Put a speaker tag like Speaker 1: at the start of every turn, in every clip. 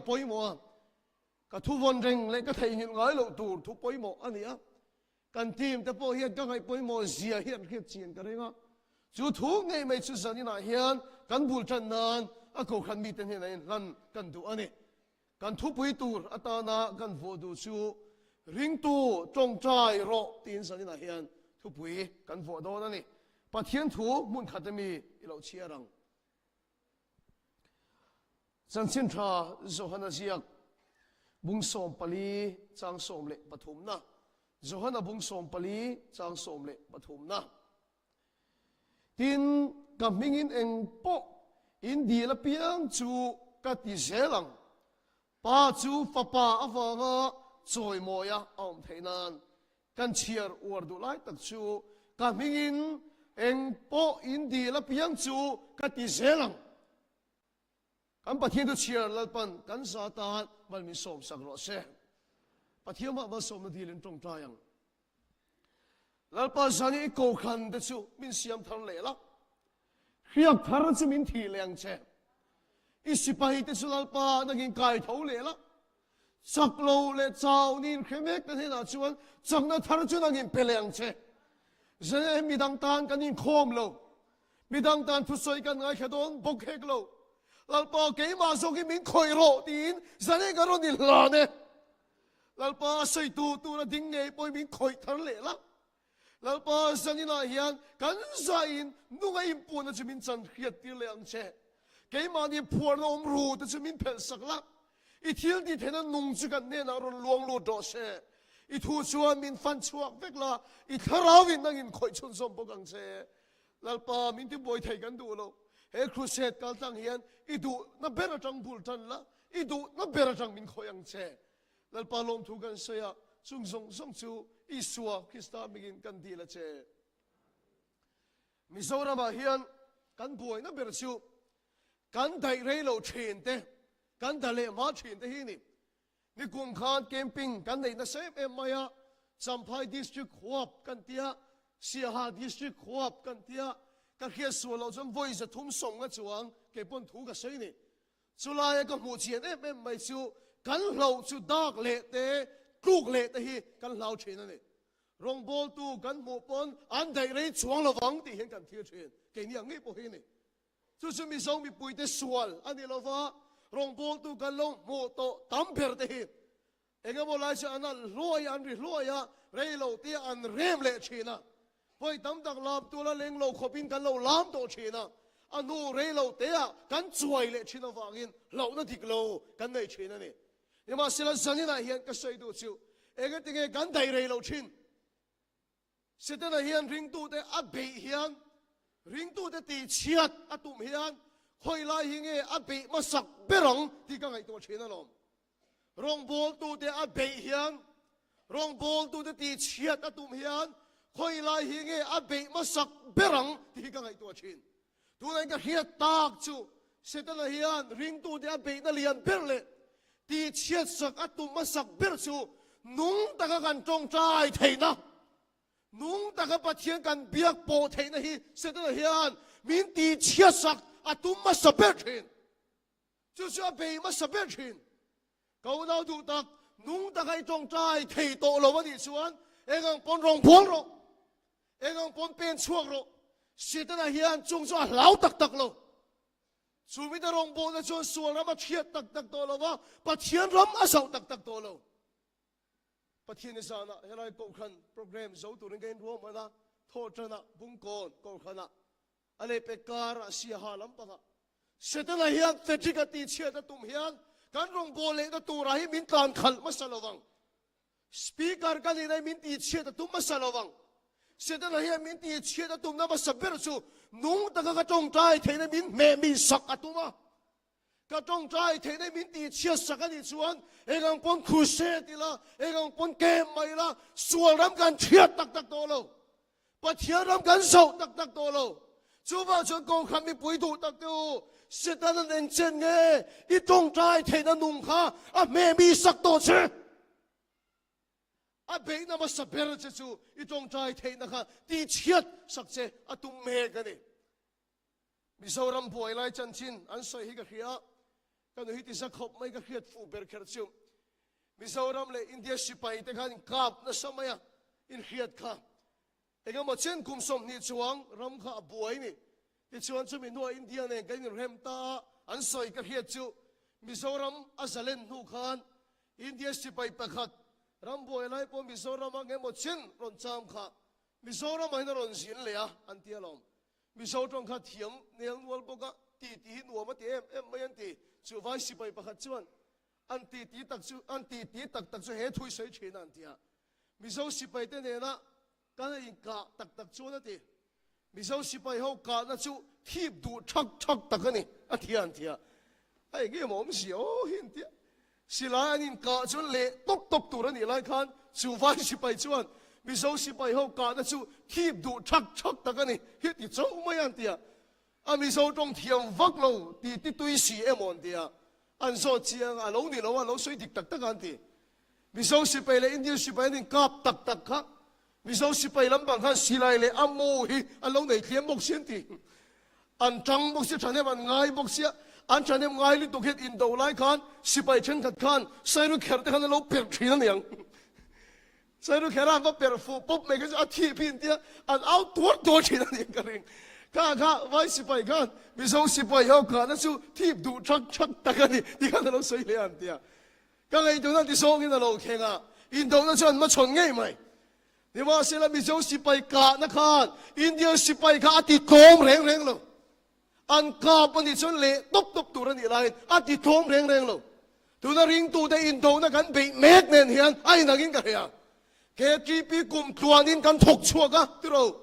Speaker 1: a pawimawh a, ka thu vawn reng leh ka theihnghilh ngai loh tur thu pawimawh a ni a. Kan team te pawh hian ka ngaih pawimawh zia hi an hriat chian ka ring a. Chu thu ngei mai chu zaninah hian kan bul tan nan a kohhran mite hnenah inhlan kan duh a ni. Kan thupui tur atana kan vuah duh chu Ringtu tawngtai rawh tiin zaninah hian thupui kan vuah dawn a ni. Pathian thu hmun khat ami i lo chhiar ang. Chanchin tha Johana ziak bung 14 chang 13 na. Johana bung 14 chang 13 na. Tin, ka hmingin eng pawh in dil apiang chu ka ti zel ang. Pa chu fapa avanga chawimawia a awm theih nan kan chhiar uar duh lai tak chu ka hmingin eng pawh in dil apiang chu ka ti zel ang. Kan Pathian chu chhiar Lalpan kan za tan mal min sawm sak rawh se. Pathian mah malsawmna dilin tawngtai ang. Lalpa zan i kohhran te chu min siam thar leh la, hriak thar chu min thih leh ang che. I sipai te chu Lalpa nangin kai tho leh la, chak lo leh chau niin hre mek te hnenah chuan chakna thar chu nangin pe leh ang che. Zan hi midang tan kan inkhawm lo, midang tan thusawi kan ngaithla dawn bawk hek lo. Lalpa keimah zawk hi min khawih rawh tiin zan hi ka rawn inhlan e. Lalpa a sawitu tura ding ngei pawhin min khawih thar leh la. Lalpa zaninah hian kan zain nunga inpuanna chu min chan hriat tir leh ang che. Keimahni phuarna awm ru te chu min phelh sak la. I thil tih theihna nung chu kan hnenah rawn luang lut rawh se. I thu chuan min fan chhuak vek la, i thlarauin nangin khawih chhunzawm bawk ang che. Lalpa min tibuai thei kan duh lo. He crusade kal tlang hian i duhna ber atang bul tan la, i duhna ber atang min khawih ang che. Lalpa lawmthu kan sawi a, chung zawng zawng chu Isua Krista hmingin kan dil a che. Mizoramah hian kan buaina ber chu kan daih rei lo thin te, kan da leh hma thin te hi ni. Nikum khan camping kan neih nasa em em mai a, Champhai District huap kan tia, Siaha District huap kan tia, ka hriat sual loh chuan vawi 300 sawm nga chuang kei pawn thu ka sawi ni. Chulaia ka hmuh chian em em mai chu kan hloh chu dak leh te, tluk leh te hi kan hlau thin a ni. Rawngbawltu kan hmuh pawn an daih rei chuang lovang tih hian kan thil thin, keini ang ngei pawh hi a ni. Chu chu Mizo mipuite sual a ni lova, rawngbawltu kan lo hmuh tawh tam ber te hi eng emaw lai chu an alh hluai a, an ri hluai a, rei lo te an rem leh thin a. Vawi tam tak lam tura leng lo khawpin kan lo lam tawh thin a, a hnu rei lo te ah kan chuai leh thin avangin hlauhna dik lo kan nei thin a ni. Nimahsela zaninah hian ka sawi duh chu engatinge kan daih rei lo thin? Setana hian ringtute a beih hian, ringtute tihchhiat a tum hian khawi lai hi nge a beih hmasak ber ang tih ka ngaihtuah thin alawm. Rawngbawltute a beih hian, rawngbawltute tihchhiat a tum hian khawi lai hi nge a beih hmasak ber ang tih hi ka ngaihtuah thin. Tunah ka hriat tak chu Setana hian ringtute a beihna lian ber leh tihchhiat sak a tum hmasak ber chu nung taka kan tawngtai theihna, nung taka Pathian kan biak pawh theihna hi Setana hian min tihchhiat sak a tum hmasa ber thin. Chu chu a bei hmasa ber thin. Ka unau duh tak, nung taka i tawngtai thei tawh lo a nih chuan eng ang pawn rawn bual rawh, eng ang pawn pen chhuak rawh. Setana hian chung chu a hlau tak tak lo. Chu mite rawngbawlna chuan sual ram a chhiat tak tak tawh lo va, Pathian ram a zauh tak tak tawh lo. Pathian i zanah helai kohhran program zo turin ka inruahman a, thawhṭanah Bungkawn kohhranah a lehpek karah Siaha lampangah Setana hian Frederick-a tihchhiat a tum hian kan rawngbâwl lehna turah hi min tlan khalh hmasa lo vang. Speaker ka nihna hi min tihchhiat a tum hmasa lo vang. Setana hian min tihchhiat a tumna hmasa ber chu nung taka ka tawngtai theihna min hmeh mi sak a tum a. Ka tawngtai theihna min tihchhiat sak a nih chuan eng ang pawn crusade ila, eng ang pawn camp mah ila, sual ram kan chhiat tak tak tawh lo. Pathian ram kan zoh tak tak tawh lo. Chuvang chuan Kohhran mipui duh tak te u, Satan an eng chen nge i tawngtai theihna nung kha a hmeh mi sak tawh che. A beihna hmasa ber che chu i tawngtai theihna kha tihchhiat sak che a tum mek a ni. Mizoram buai lai chanchin an sawi hi ka hria. Ka nu hi ti za khawp mai ka hriat fuh ber kher chu Mizoram leh India sipai te khan inkap nasa mai a, inhriat kha engemaw chen kum 20 chuang ram kha a buai ni. Tichuan chumi hnuah India nen kan inrem ta a, an sawi ka hriat chu Mizoram a zalen hnu khan India sipai pakhat ram buai lai pawh Mizoram a engemaw chen rawn cham kha Mizoramah hian a rawn zin leh a an ti alawm. Mizo tawng kha thiam nel nual bawk a, titi hi nuam a ti em em mai an ti. Chu vai sipai pakhat chuan an titi tak chu an titi tak tak chu he thui sawi thin a an ti a. Mizo sipai te nena kan a inkah tak tak chuan a ti. Mizo sipai ho kahna chu thip duh thak thak tak a ni a ti a an ti a. A eng em awmzia aw hi an ti a. Silai an inkah chuan leh tawp tawp tur a nih lai khan chu vai sipai chuan Mizo sipai ho kahna chu thip duh thak thak tak a ni hi ti chauh mai a an ti a. A Mizo tawng thiam vak lo ti ti tui si emaw an ti a. An zawt chiang a, a lo ni lo a, a lo sawi dik tak tak a an ti. Mizo sipai leh Indian sipai an inkap tak tak kha Mizo sipai lampang khan silai leh a mu hi an lo nei tliam bawk si an ti. An tang bawk sia, thahnem an ngai bawk sia, an thahnem ngai lutuk hian indo lai khan sipai thenkhat khan sairu kher te khan an lo perh thin a niang. Sairu kher a an va perh fuh pawp mai kha chu a thih phin tia an au tuar tuar thin a niang ka ring. Kha kha vai sipai khan Mizo sipai ho kahna chu thip duh thak thak tak a ni ti khan a lo sawi hle an tia. Ka ngaihtuahna ti zawngin a lo thleng a, indona chu an hmachhawn ngei mai. Nimahsela Mizo sipai kahna khan Indian sipai kha a ti tlawm reng reng lo. An kap a nih chuan leh tawp tawp tur a nih laiin a ti tlawm reng reng lo. Tuna ringtute indona kan beih mek nen hian a inangin ka hria. KTP kum tluanin kan thawk chhuak a, tiro.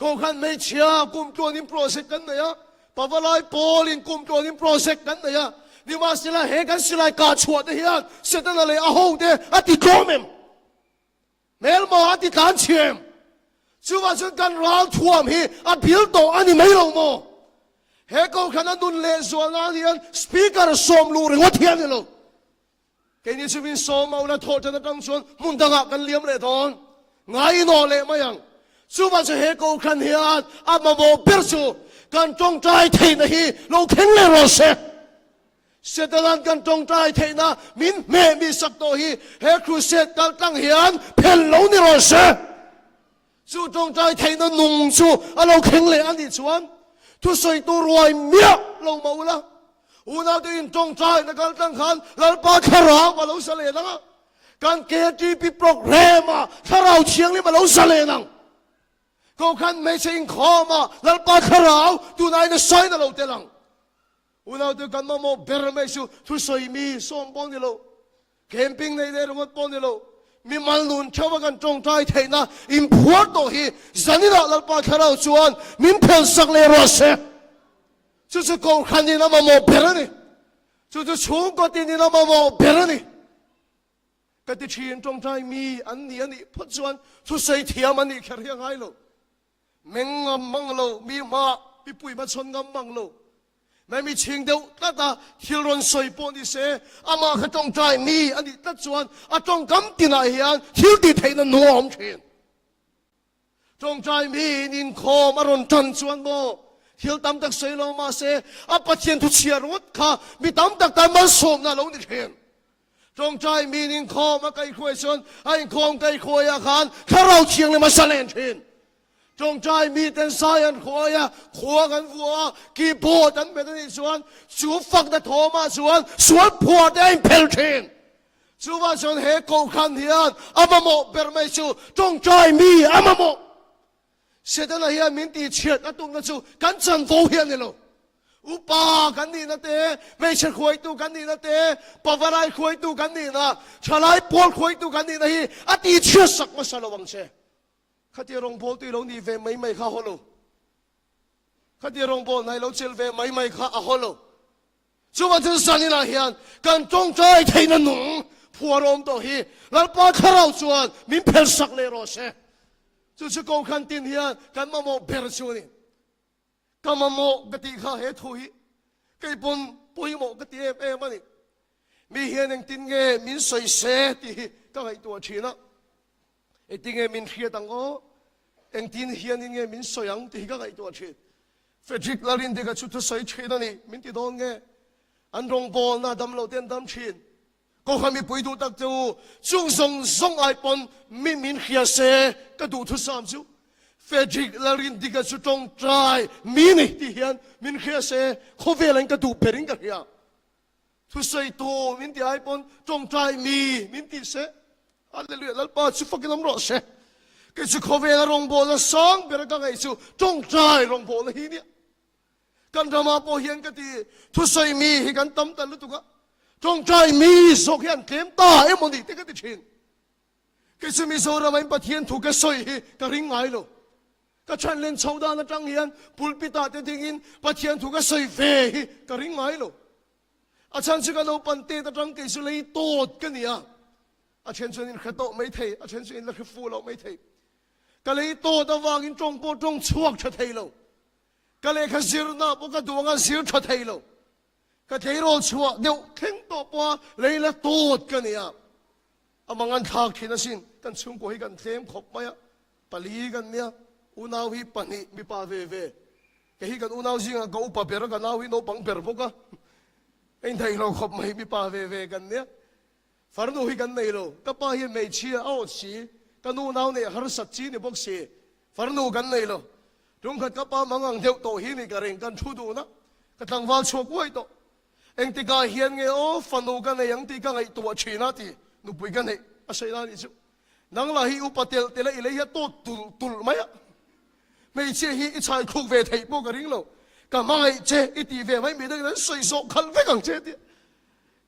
Speaker 1: Kohhran hmeichhia kum tluanin project kan nei a, Pavalai pawlin kum tluanin project kan nei a. Nimahsela he kan silai kah chhuah te hian Setana leh a ho te a ti tlawm em? Hmelma a ti tlan chhia em? Chuvah chuan kan ral thuam hi a bil tawh a ni mai lo maw? He kohhran a nun leh zual nan hian speaker sawm luh ringawt hi a ni lo. Keini chu min sawm a, una thawh tan atang chuan hmun dangah kan liam leh dawn. Ngainawh leh mai ang. Chuvang chu he kohhran hian a mamawh ber chu kan tawngtai theihna hi lo thleng leh rawh se. Setanan kan tawngtai theihna min hmeh mi sak tawh hi he crusade kal tlang hian phel lo ni rawh se. Chu tawngtai theihna nung chu a lo thleng leh a nih chuan thusawitu ruai miah lo mah ula, unaute in tawngtaina kal tlang khan Lalpa thlarau a lo zalen ang a, kan KTP programme-ah thlarau thianghlim a lo zalen ang. Kohhran hmeichhe inkhawmah Lalpa thlarau tunain a sawiin a lo tel ang. Unaute kan mamawh ber mai chu thusawi mi sawm pawh ni lo, camping nei leh ringawt pawh ni lo, mimal nun theuha kan tawngtai theihna inphuar tawh hi zaninah Lalpa Thlarau chuan min phelsak leh rawh se. Chu chu Kohhranin a mamawh ber a ni. Chu chu chhungkaw tinin a mamawh ber a ni. Ka ti thin tawngtai mi an ni a nih phawt chuan thusawi thiam a nih kher hi a ngai lo. Meng ngam mang lo, mi hma mipui hmachhawn ngam mang lo. Mai mi chhing deuh tlat a, thil rawn sawi pawh ni se, amah kha tawngtai mi a nih tlat chuan a tawngkam tinah hian thil tih theihna nuam a awm thin. Tawngtai miin inkhawm a rawn tan chuan maw, thil tam tak sawi lo mahse a Pathian thu chhiar ringawt kha mi tam tak tan malsawmna a lo ni thin. Tawngtai miin inkhawm a kaihhruai chuan a inkhawm kaihhruaiah khan Thlarau Thianghlim a sa len thin. Tawngtai miten zai an hruai a, khuang an vuah a, keyboard an hmet a nih chuan chu fakna thawmah chuan sual phuar te a inphel thin. Chuvang chuan he kohhran hian a mamawh ber mai chu tawngtai mi a mamawh. Setana hian min tihchhiat a tumna chu kan chanvo hi a ni lo. Upa kan nihna te, hmeichhe hruaitu kan nihna te, pavarai hruaitu kan nihna, thalai pawl hruaitu kan nihna hi a tihchhiat sak hmasa lo ang che. Khatia rawngbawltu i lo nih ve mai mai kha a haw lo. Khatia rawngbawlna i lo chelh ve mai mai kha a haw lo. Chuvang chuan zaninah hian kan tawngtai theihna nung phuar awm tawh hi Lalpa Thlarau chuan min phelsak leh rawh se. Chu chu Kohhran tin hian kan mamawh ber chu a ni. Ka mamawh ka tih kha he thu hi kei pawn pawimawh ka ti em em a ni. Mi hian engtin nge min sawi se tih hi ka ngaihtuah thin a. Engtin nge min hriat ang aw? Engtin hianin nge min sawi ang tih hi ka ngaihtuah thin. Frederick Lalrindika chu thusawi thin a ni, min ti dawn nge? An rawngbawlna damlo te an dam thin. Kohhran mipui duh tak che u, chung zawng zawng ai pawn mi min hria se ka duh thusam chu Frederick Lalrindika chu tawngtai mi ni tih hian min hria se khawvel in ka duh ber in ka hria. Thusawi tu min ti ai pawn tawngtai mi min ti se. Hallelujah Lalpa chu fakin awm rawh se. Kei chu khawvela rawngbawlna sang ber a ka ngaih chu tawngtai rawngbawlna hi nia. Kan ramah pawh hian ka ti, thusawi mi hi kan tam ta lutuk a, tawngtai mi zawk hi an tlem ta emaw ni te ka ti thin. Kei chu Mizoram-a in Pathian thu ka sawi hi ka ring ngai lo. Ka chhan len chho dan atang hian pulpit-ah te dingin Pathian thu ka sawi ve hi ka ring ngai lo. A chhan chu ka naupan tet atang kei chu lei tawt ka ni a, a then chuan in hre tawh mai thei, a then chu in la hre fu loh mai thei. Ka lei tawt avangin tawng pawh tawng chhuak tha thei lo. Ka lehkha zirna pawh ka duh anga zir tha thei lo. Ka tleirawl chhuah deuh thleng tawh pawha lei la tawt ka ni a. A mangan thlak thin asin, kan chhungkua hi kan tlem khawp mai a, pali kan nia, unau hi pahnih mipa ve ve. Kei hi kan unau zingah ka upa ber a, ka nau hi naupang ber bawk a. A intheih lo khawp mai, mipa ve ve kan nia. Farnu hi kan nei lo, ka pa hian hmeichhia a awt si, ka nu nau neih harsat chi ni bawk si, farnu kan nei lo. Tungkhat ka pa mang ang deuh tawh hi ni ka ring, kan thu dun a, ka tlangval chhuak uai tawh. Engtikah hian nge aw fanu ka nei ang tih ka ngaihtuah thin a ti, nupui ka neih a sawi lai nih chu. Nang lah hi upa telh telh a i lei hi a tawt tulh tulh mai a, hmeichhia hi i chhai thluk ve theih pawh ka ring lo, ka hmangaih che i tih ve mai midangin an sawi zawh khalh vek ang che tia.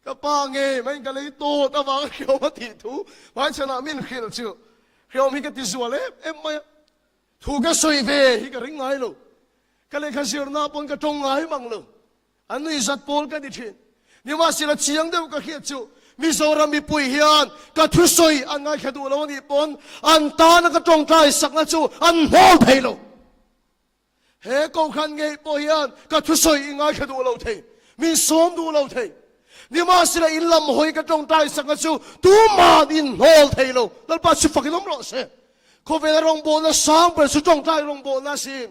Speaker 1: Ka pa ngei mai ka lei tawt avanga hriawm a tih thu hmaichhanah min hrilh chu hriawm hi ka ti zual em em mai a, thu ka sawi ve hi ka ring ngai lo. Ka lehkha zirna pawn ka tawng ngai mang lo. An nui zat pawl ka ti thin. Nimahsela chiang deuh ka hriat chu Mizoram mipui hian ka thusawi an ngaithla duh lo a nih pawn an tana ka tawngtai sakna chu an hnawl thei lo. He Kohhran ngei pawh hian ka thusawi i ngaithla duh lo thei, min sawm duh lo thei. Nimahsela in lam hawi ka tawngtai sakna chu tuman in hnawl thei lo. Lalpa chu fakin awm rawh se. Khawvela rawngbawlna sang ber chu tawngtai rawngbawlna a sin.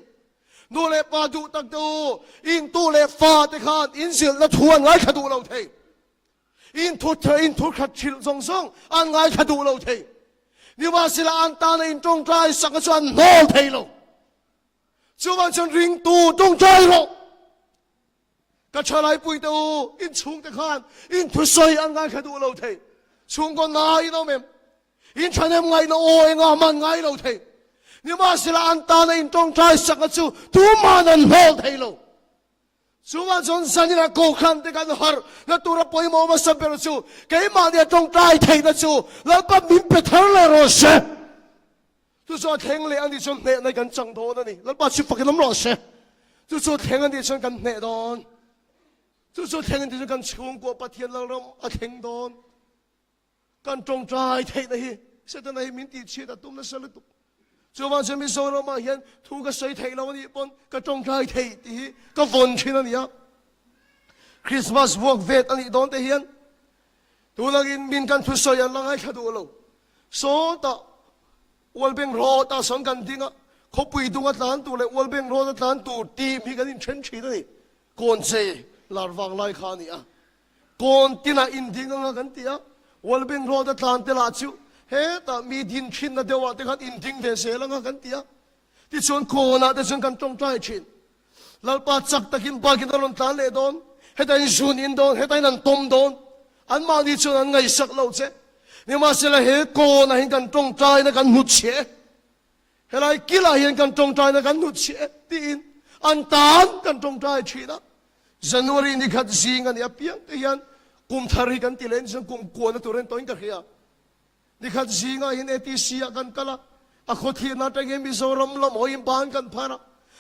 Speaker 1: Nu leh pa duh tak te u, in tu leh fa te khan in zilhna thu an ngaithla duh lo thei. In thu in thu khat hrilh zawng zawng an ngaithla duh lo thei. Nimahsela an tana in tawngtai sakna chu an hnawl thei lo. Chuvang chuan ringtu tawngtai rawh. Ka thalaipui te u, in chhungte khan in thusawi an ngaithla duh lo thei. Chhungkaw na in awm em? In thahnem ngaihna aw enga hman ngai lo thei. Nimahsela an tana in tawngtai sakna chu tuman an hnawl thei lo. Chuvang chuan zanina Kohhran te kan harh na tura pawimawh hmasa ber chu keimahnia tawngtai theihna chu Lalpa min pe thar leh rawh se. Chu chu a thleng leh a nih chuan hnehna kan chang dawn a ni. Lalpa chu fakin awm rawh se. Chu chu a thleng a nih chuan kan hneh dawn. Chu chu a thleng a nih chuan kan chhungkua Pathian Lalram a thleng dawn. Kan tawngtai theihna hi Setana hi min tihchhiat a tum nasa lutuk. Chuvang chuan Mizoramah hian thu ka sawi theih lo a nih pawn ka tawngtai thei tih hi ka vawn thin a ni a. Christmas vuak vet a nih dawn te hian tunangin min kan thusawi an la ngaithla duh lo. Sawtah Ualbeng Road ah sawn kan ding a, khawpui dung a tlan tur leh Ualbeng Road a tlan tur team hi kan inthen thin a ni. Kawnchei lar vang lai kha a ni a. Kawn tinah inding anga kan ti a, Ualbeng Road a tlan te lah chu hetah mi din thinna deuh ah te khan inding ve zel anga kan ti a. Tichuan kawnah te chuan kan tawngtai thin. Lalpa chak takin bike in a rawn tlan leh dawn, hetah in zun in dawn, hetah in an tawm dawn. Anmahni chuan an ngaihsak lo che. Nimahsela he kawnah hian kan tawngtaina kan hnutchhiah e. Helai kilah hian kan tawngtaina kan hnutchhiah e tiin an tan kan tawngtai thin a. January ni khat zing a nih apiang te hian kum thar hi kan ti leh chuan kum kuana tur en tawhin ka hria. Nikhat zingah hian ATC ah kan kal a, a khawthirna atangin Mizoram lam hawiin ban kan phar a,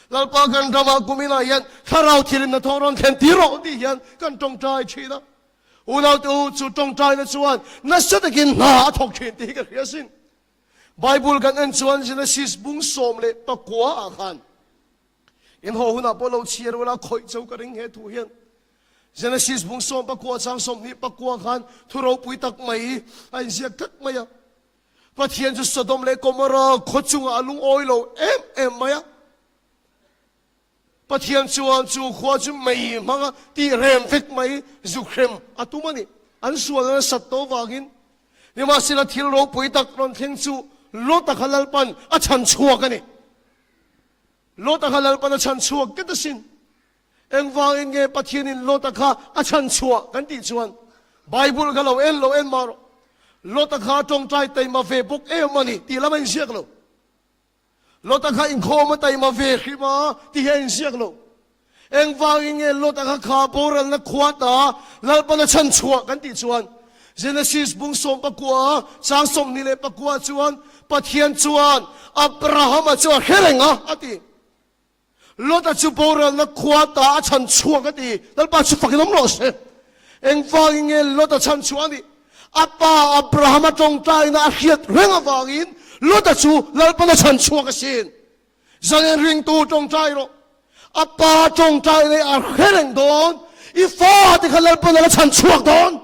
Speaker 1: Lalpa kan ramah kuminah hian thlarau thilimna thawng rawn thlen tir rawh tih hian kan tawngtai thin a. Unaute u, chu tawngtaina chuan nasa takin hna a thawk thin tih hi ka hria sin. Bible kan en chuan Genesis bung 19 ah khan In haw hunah pawh lo chhiar ula khawih cho ka ring he thu hian. Genesis bung 19 chang 29 khan thu ropui tak mai a inziak tlat mai a. Pathian chu Sodom leh Gomorrah khaw chungah a lungawi lo em em mai a. Pathian chuan chu khua chu mei hmanga tih rem vek mai zuk hrem a tum a ni. An sual a nasat tawh vangin. Nimahsela thil ropui tak rawn thleng chu Lota kha Lalpan a chhan chhuak a ni. Lota kha Lalpan a chhan chhuak ket asin. Engvangin nge Pathianin Lota kha a chhan chhuah kan tih chuan Bible kha lo en lo en mah rawh. Lota kha a tawngtai taima ve bawk em a ni tih lam a inziak lo. Lota kha inkhawm a taima ve hrim a tih hi a inziak lo. Engvangin nge Lota kha kha boralna khua ta Lalpan a chhan chhuah kan tih chuan Genesis bung 19 chang 29 chuan Pathian chuan Abrahama chu a hre reng a a ti. Lota chu boralna khua ta a chhan chhuak a ti. Lalpa chu fakin awm rawh se. Engvangin nge Lota chhan chhuah a nih? A pa Abrahama tawngtaina a hriat reng avangin Lota chu Lalpan a chhan chhuak asin. Zalen ringtu tawngtai rawh. A pa tawngtaina i a hre reng dawn. I fate kha Lalpan a la chhan chhuak dawn.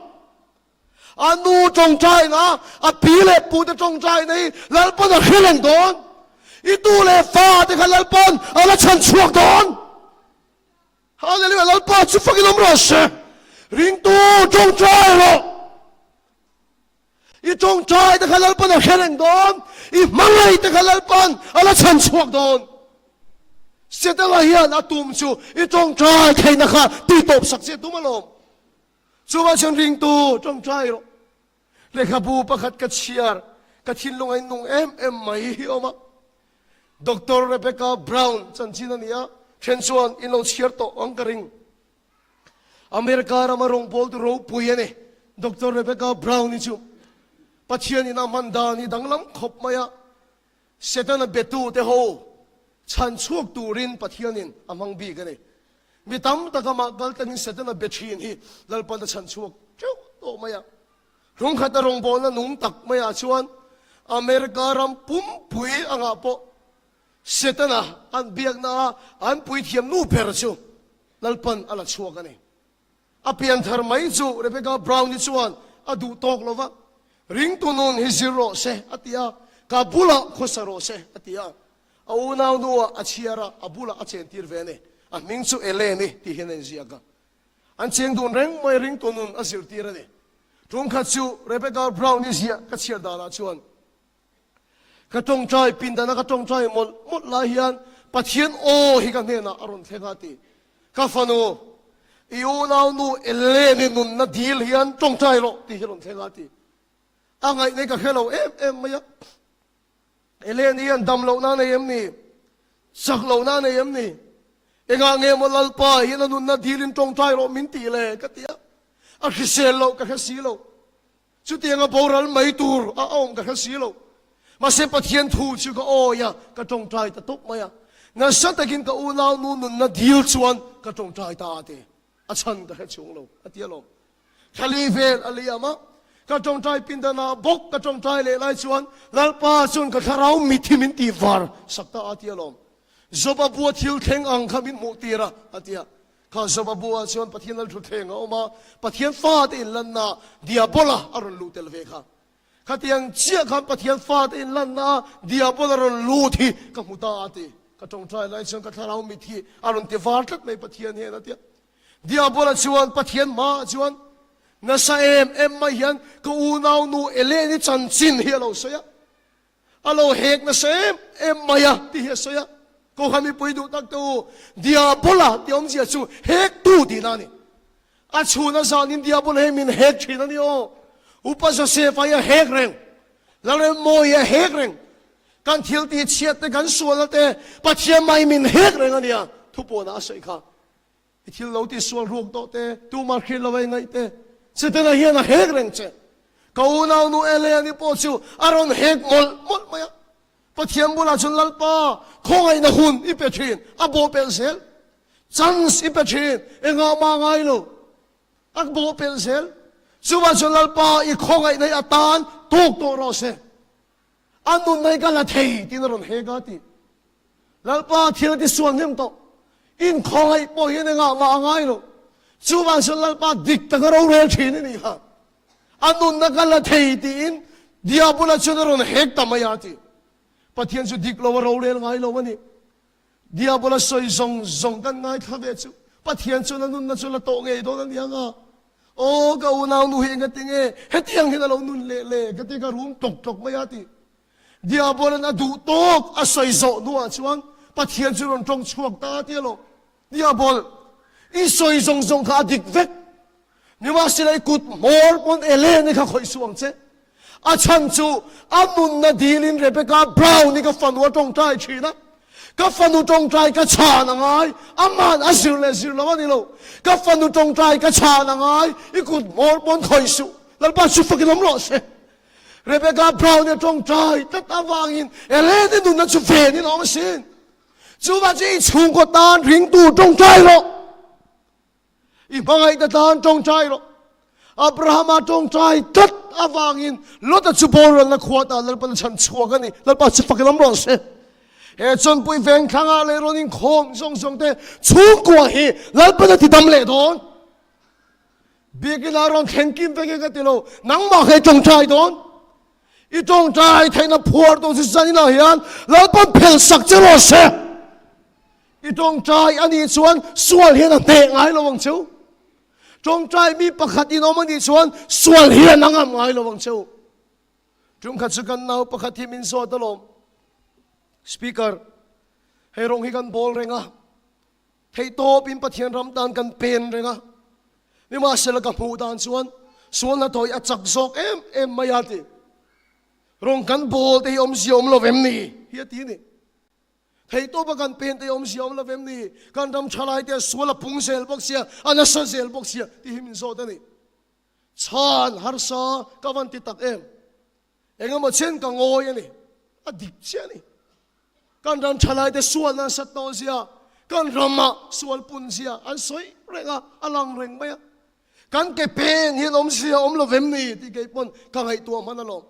Speaker 1: A nu tawngtaina, a pi leh pute tawngtaina hi Lalpan a hre reng dawn. I tu leh fa te kha Lalpan a la chhan chhuak dawn. Hallelujah, Lalpa chu fakin awm rawh se. Ringtu tawngtai rawh. I tawngtai te kha Lalpan a hre reng dawn. I hmangaih te kha Lalpan a la chhan chhuak dawn. Setana hian a tum chu i tawngtai theihna kha titawp sak che tum alawm. Chuvang chuan ringtu tawngtai rawh. Lehkhabu pakhat ka chhiar, ka thinlung a innung em em mai hi awm a. Doctor Rebecca Brown chanchin a ni a, then chuan in lo chhiar tawh ang ka ring. America rama rawngbawltu ropui a ni. Doctor Rebecca Brown hi chu Pathianin a hman dan hi danglam khawp mai a. Setana betute ho chhan chhuak turin Pathianin a hmang bik a ni. Mi tam tak amah kal tlangin Setana be thin hi Lalpan a chhan chhuak teuh tawh mai a. Hrungkhata rawngbawlna nung tak maiah chuan America ram pumpui angah pawh Setana an biakna a an puithiam nu ber chu Lalpan a la chhuak a ni. A pianthar mai chu Rebecca Brown-i chuan a duh tawk lo va, Ringtu nun hi zir rawh se, a ti a, ka bulah khawsa rawh se, a ti a. A unau nuah a chhiar a, a bulah a chentir ve a ni. A hming chu Elaine-i tih hian a inziak a. An cheng dun reng mai ringtu nun a zirtir a ni. Tumkhat chu Rebecca Brown-i ziah ka chhiar danah chuan, Ka tawngtai pindana ka tawngtai mawlh mawlh lai hian Pathian aw hi ka hnenah a rawn thleng a ti. Ka fanu, i unaunu Elaine-i nunna dil hian tawngtai rawh tih hi a rawn thleng a ti. A ngaihna hi ka hre lo em em mai a. Elaine-i hian dam lohna a nei em ni? Chak lohna a nei em ni? Engah nge maw Lalpa hian a nunna dilin tawngtai rawh min tih le ka ti a. A hrisel loh ka hre si lo. Chutianga boral mai tur a awm ka hre si lo. Mahse Pathian thu chu ka awi a, ka tawngtai ta tawp mai a. Nasa takin ka unau nu nunna dil chuan ka tawngtai ta a ti. A chhan ka hre chhung lo, a ti alawm. Thlali vel a liam a, ka tawngtai pindanah bawk ka tawngtai leh lai chuan Lalpa chuan ka thlarau mithi min tih var sak ta a ti alawm. Joba bua thil thleng ang kha min hmuh tir a, a ti a. Kha Joba buah chuan Pathian lal thutthleng a awm a, Pathian fate inlanna Diabola a rawn luh tel ve kha. Khatiang chiah khan Pathian fate inlanna Diabola rawn lut hi ka hmu ta a ti. Ka tawngtai lai chuan ka thlarau mit hi a rawn ti var tlat mai Pathian hian a ti a. Diabola chuan Pathian hmaah chuan nasa em em mai hian ka unaunu Eleni chanchin hi a lo sawi a. A lo hek nasa em em mai a tih hi a sawi a. Kohhran mipui duh tak te u, Diabola tih awmzia chu hektu tihna a ni. A chhun a zanin Diabola hi min hek thin a ni aw. Upa Joseph-a hi a hek reng. Lalremmawi hi a hek reng. Kan thil tih chhiat te, kan sualna te Pathian mai min hek reng a nia, thupuanah a sawi kha. I thil lo ti sual ruak tawh te, tumah hriat lo ei ngaih te, Setana hian a hek reng che. Ka unaunu Eleani pawh chu a rawn hek mawlh mawlh mai a. Pathian bulah chuan Lalpa, khawngaihna hun i pe thin, a bawhpelh zel. Chance i pe thin, engah mah ngai lo, a bawhpelh zel. Chuvah chuan Lalpa, i khawngaihna hi a tan tawk tawh rawh se. A nunna hi ka la thei tiin a rawn hek a ti. Lalpa thil a ti sual hnem tawh. Inkhawngaih pawh hian engah mah a ngai lo. Chuvang chuan Lalpa dik taka rorel thin a nih kha. A nunna ka la thei tiin Diabola chuan a rawn hek ta mai a ti. Pathian chu dik lo a rorel ngai lo a ni. Diabola sawi zawng zawng kan ngaithla ve chu Pathian chuan a nunna chu la tawh ngei dawn a nia nga. Aw ka unau nu hi engati nge hetiang hian a lo nun leh le ka ti ka rum tlawk tlawk mai a ti. Diabolan a duh tawk a sawi zawh hnuah chuan Pathian chu rawn tawng chhuak ta a ti alawm. Diabol, i sawi zawng zawng kha a dik vek. Nimahsela i kut hmawr pawn Ellen-i kha khawih suh ang che. A chhan chu a nunna dilin Rebecca Brown-i ka fanu a tawngtai thin a. Ka fanu tawngtai ka chhan a ngai, aman a zir leh zir lo a ni lo. Ka fanu tawngtai ka chhan a ngai, i kut hmawr pawn khawih suh. Lalpa chu fakin awm rawh se. Rebecca Brown-i a tawngtai tlat avangin Ellen-i nunna chu venin a awm asin. Chuvang chu i chhungkaw tan ringtu tawngtai rawh. I hmangaihna tan tawngtai rawh. Abrahama tawngtai tlat avangin Lota chu boralna khua tan Lalpan a chhan chhuak a ni. Lalpa chu fak lam rawh se. He chawnpui veng thlangah leh rawn inkhawm zawng zawng te chhungkua hi Lalpan a ti dam leh dawn. Biakina rawn thleng kim vek e ka ti lo. Nangmah kha i tawngtai dawn. I tawngtai theihna phuar tawh chu zaninah hian Lalpan phel sak che rawh se. I tawngtai a nih chuan sual hian a hneh ngai lo ang cheu. Tawngtai mi pakhat in awm a nih chuan sual hian a ngam ngai lo ang cheu. Tumkhat chu kan nau pakhat hi min zawt alawm. Speaker, hei rawng hi kan bawl reng a, theihtawp in Pathian ram tan kan pen reng a, nimahsela ka hmuh dan chuan sual hnathawh hi a chak zawk em em mai a ti. Rawng kan bawl te hi awmzia awm lo vem ni? Hi a ti ni. Theihtawpa kan pen te awmzia awm lo vem ni? Kan ram thalai te sual a pung zel bawk sia, a nasa zel bawk sia tih hi min zawt a ni. Chhan harsa ka van ti tak em? Engemaw chen ka ngawi a ni. A dik chiah a ni. Kan ram thalai te sual nasat tawh zia, kan ramah sual pun zia an sawi reng a, a lang reng mai a. Kan ke pen hian awmzia awm lo vem ni tih kei pawn ka ngaihtuah hman alawm.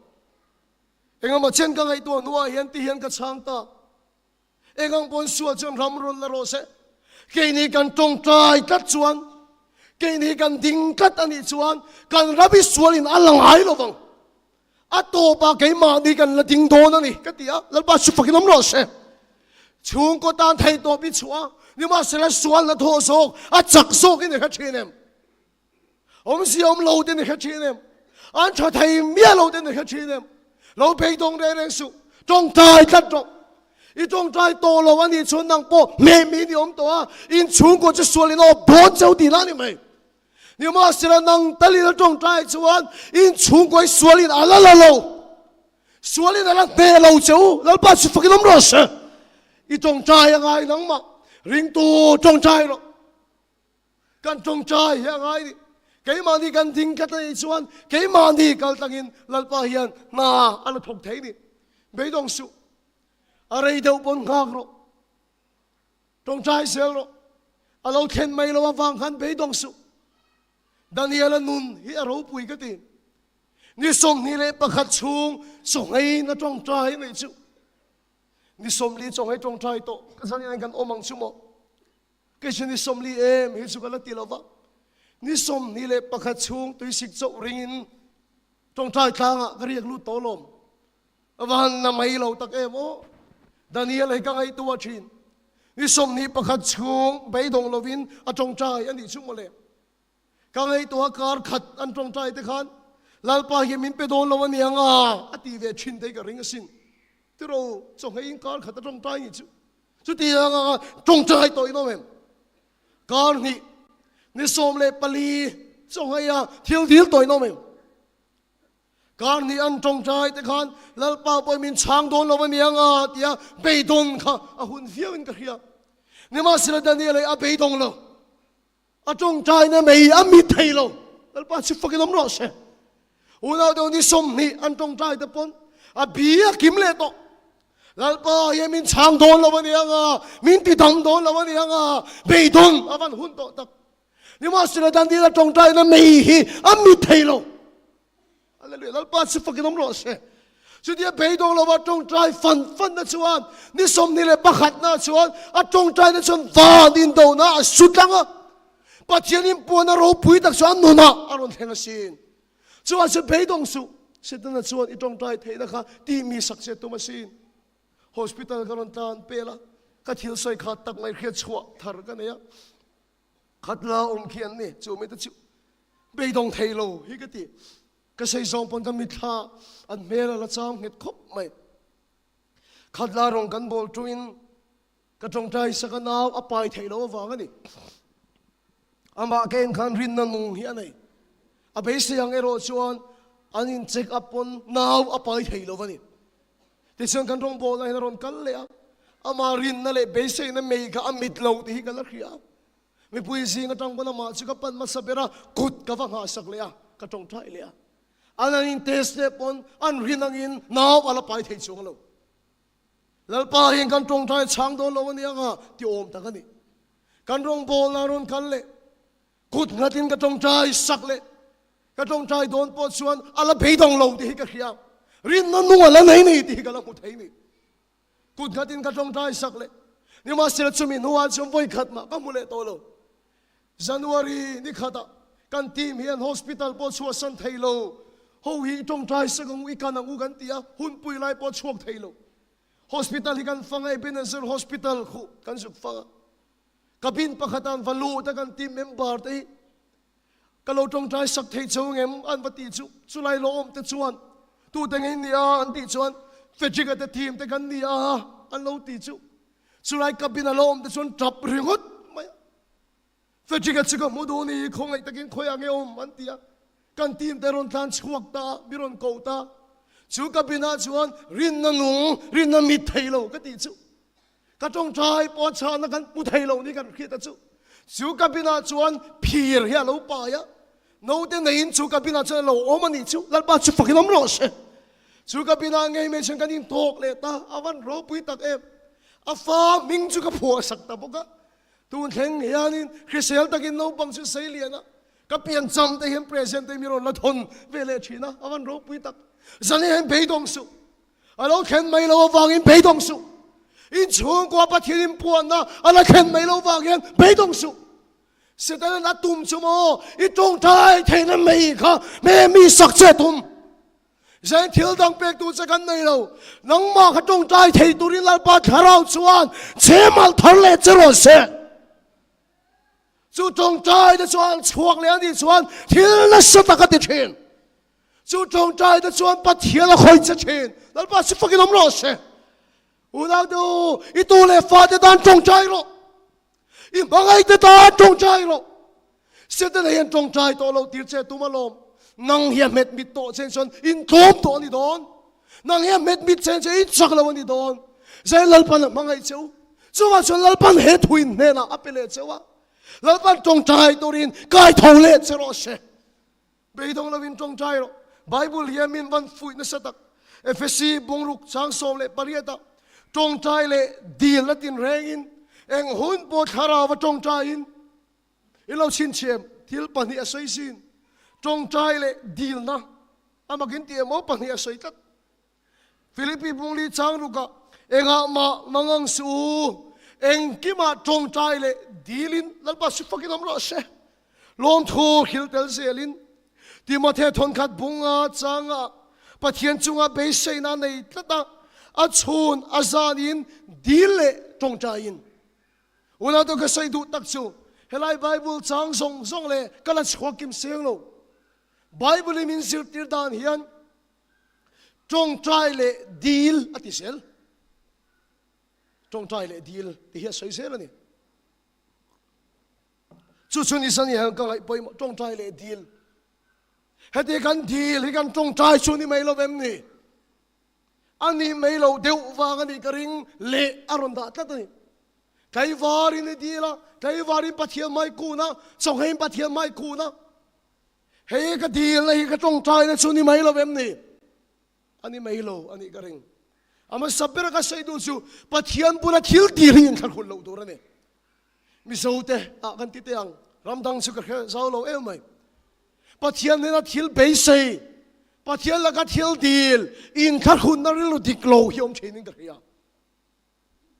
Speaker 1: Engemaw chen ka ngaihtuah hnuah hian ti hian ka chhang ta. Engang pawn sual chuan ram rawn la rawh se. Keini kan tawngtai tlat chuan, keini kan ding tlat a nih chuan kan ram hi sualin a la ngai lo vang. A tawpah keimahni kan la ding dawn a ni ka ti a, Lalpa chu fakin awm rawh se. Chhungkaw tan theihtawp i chhuah a, nimahsela sualna thawh zawk a chak zawkin i hre thin em? Awmzia awm lo te ni hre thin em? An tha thei miah lo te ni hre thin em? Lo beidawng reng reng suh. Tawngtai tlat rawh. I tawngtai tawh lo a nih chuan nang pawh hmeh mi ni awm tawh a, in chhungkaw chu sual in aw bawn cheu tihna a ni mai. Nimahsela nang talin a tawngtai chuan in chhungkaw hi sual in a la la lo. Sual in a la hneh lo che u. Lalpa chu fakin awm rawh se. I tawngtai a ngai nangmah. Ringtu tawngtai rawh. Kan tawngtai hi a ngai ni. Keimahni kan ding tlat a nih chuan keimahni kal tlangin Lalpa hian hna a la thawk thei ni. Beidawng suh. A rei deuh pawn nghak rawh. Tawngtai zel rawh. A lo thlen mai lo avang khan beidawng suh. Daniela nun hi a ropui ka ti. Ni 21 chhung chawnghei na tawngtai a nih chu. Ni 40 chawnghei tawngtai tawh ka zan kan awm ang chu maw. Kei chu ni 40 em hi chu ka la ti lo va, ni 21 chhung tuisik chauh ringin tawngtai tlangah ka riak lut tawh lawm. A va han na mai lo tak em aw. Daniel hi ka ngaihtuah thin. Ni 21 chhung beidawng lovin a tawngtai a nih chu mawle. Ka ngaihtuah kar khat an tawngtai te khan Lalpa hi min pe dawn lo a nia nga a ti ve thin te hi ka ring asin. Tiro chawhmeiin kar khat a tawngtai nih chu. Chuti anga tawngtai tawh in awm em? Kar hnih ni 14 chawhmeia thil dil tawh in awm em? Kar hnih an tawngtai te khan Lalpa pawh min chhang dawn lo a nia nga tia beidawn kha a hun viau in ka hria. Nimahsela Daniel hi a beidawng lo. A tawngtaina mei a mit thei lo. Lalpa chu fakin awm rawh se. Unau deuh ni 20 an tawngtai te pawn a bi a kim leh tawh. Lalpa hian min chhang dawn lo a ni anga, min ti dam dawn lo a ni anga, beidawn a van hun tawh tak. Nimahsela Daniel a tawngtaina mei hi a mit thei lo. Hallelujah. Lalpa chu fakin awm rawh se. Chutia beidawng lova tawngtai fan fan na chuan ni 21 na chuan a tawngtai na chuan van indona a su tlang a. Pathian in puan a ropui tak chuan nunah a rawn thleng asin. Chuan chu beidawng suh. Setana chuan i tawngtai theihna kha ti mi sak che tum asin. Hospital ka rawn tlan pel a. Ka thil sawi khat tak mai hriat chhuah thar ka nei a, khat la awm khi an ni, chu mite chu beidawng thei lo hi ka ti. Ka sei zawng pawn ka mitthla an hmel a la chang nghet khawp mai. Khat la rawng kan bawl tuin ka tawngtai sak a nau a pai theih loh avang a ni. Amah ka en khan rinna nung hi a nei. A beisei ang erawh chuan an in check up pawn nau a pai thei lo a ni. Tichuan kan rawngbawlna hian a rawn kal leh a, amah rinna leh beiseina mei kha a mit lo tih hi ka la hria. Mipui zing atang pawn amah chu ka pan hmasa ber a, kut ka va nghahsak leh a, ka tawngtai leh a. An an in test leh pawn an rin angin nau a la pai thei chuang lo. Lalpa hian kan tawngtai chhang dawn lo a ni ang a ti awm tak a ni. Kan rawngbawlna a rawn kal leh Kut nghatin ka tawngtai sak leh ka tawngtai dawn pawh chuan a la beidawng lo tih hi ka hria. Rinna nung a la nei ni tih hi ka la hmu thei ni. Kut nghatin ka tawngtai sak leh nimahsela chumi hnuah chuan vawi khat mah ka hmu leh tawh lo. January ni khatah kan team hian hospital pawh chhuahsan thei lo ho hi i tawngtai sak ang u, i kan ang u kan ti a, hunpui lai pawh chhuak thei lo. Hospital hi kan fang a, Ebenezer Hospital khuh kan zuk fang a. Cabin pakhat an va lut a kan team member te hi ka lo tawngtai sak thei cheu ngem an va tih chu chulai lawm te chuan tute nge nia an tih chuan Frederick-a te team te kan nia an lo ti chu chulai cabin a lo awm te chuan tap ringawt mai a Frederick-a chu ka hmu duh ni khawngaih takin khawiah nge awm an ti a kan team te rawn tlan chhuak ta mi rawn ko ta chu cabin ah chuan rinna nung rinna mit thei lo ka tih chu Ka tawngtai pawh chhahna kan hmu thei lo ni kan hriat a chu. Chu cabin ah chuan phir hi a lo pai a, naute neiin chu cabin ah chuan a lo awm a nih chu. Lalpa chu fakin awm rawh se. Chu cabin ah ngei mai chuan kan intawk leh ta, a van ropui tak em. A fa hming chu ka phuah sak ta bawk a. Tun thleng hianin hrisel takin naupang chu sei lian a, ka piancham te hian present te mi rawn la thawn ve leh thin a, a van ropui tak. Zan hian beidawng suh. A lo thlen mai lo avangin beidawng suh. In chhungkua Pathian in puanna a la thlen mai lo vang hian beidawng suh. Setanan a tum chu maw i tawngtai theihna mai kha me mi sak che tum. Zain thil dang pek tur che kan nei lo. Nangmah kha tawngtai thei turin Lalpa Thlarau chuan che mal thar leh che rawh se. Chu tawngtai te chuan chhuak leh a nih chuan thil nasa tak a ti thin. Chu tawngtai te chuan Pathian a khawih che thin. Lalpa chu fakin awm rawh se. Unau te u, i tu leh fa te tan tawngtai rawh. I hmangaih te tan tawngtai rawh. Setana hian tawngtai tawh loh tir che tum alawm. Nang hi a hmet mit tawh chen chuan in tlawm tawh a ni dawn. Nang hi a hmet mit chen chuan in chak lo a ni dawn. Zai Lalpan a hmangaih che u. Chuvang chuan Lalpan he thu in hnenah a pe leh che u a. Lalpan tawngtai turin kai tho leh che rawh se. Beidawng lovin tawngtai rawh. Bible hian min van fuih nasa tak. Efesi bungruk chang 18 ah tawngtai leh dil a tin rengin eng hun pawh thlarau a tawngtaiin i lo chhinchhiam thil pahnih a sawi sin. Tawngtai leh dilna a makin tih emaw pahnih a sawi tlat. Philippi bungli chang rukah engah mah mangang suh u, engkimah tawngtai leh dilin Lalpa si fakin awm rawh se. Lawmthu hril tel zelin Timothea thawnkhat bunga changa Pathian chunga beiseina nei tlat a, a chhun a zanin dil leh tawngtaiin. Unau ka sawi duh tak chu helai Bible chang zawng zawng leh ka la chhuak kim seng lo. Bible in min zirtir dan hian Tawngtai leh dil a ti zel. Tawngtai leh dil ti hi a sawi zel a ni. Chu chu ni san hian ka ngaih pawimawh tawngtai leh dil. Heti kan dil hi kan tawngtai chu ni mai lo em ni? A ni mai lo deuh vang a nih ka ring leh a rawn dah tlat a ni. Tlaivarin i dil a, tlaivarin Pathian mai kun a, chawnghein Pathian mai kun a. Hei ka dilna hi ka tawngtaina chu ni mai lo em ni? A ni mai lo a nih ka ring. A hmasa bera ka sawi duh chu Pathian bula thil dil hi inthlahrun loh tur a ni. Mizote ah kan ti teh ang, ram dang chu ka hre zau lo em mai. Pathian hnena thil beisei, Pathian laka thil dil, inthlahrunna rilru dik lo hi awm thinin ka hria.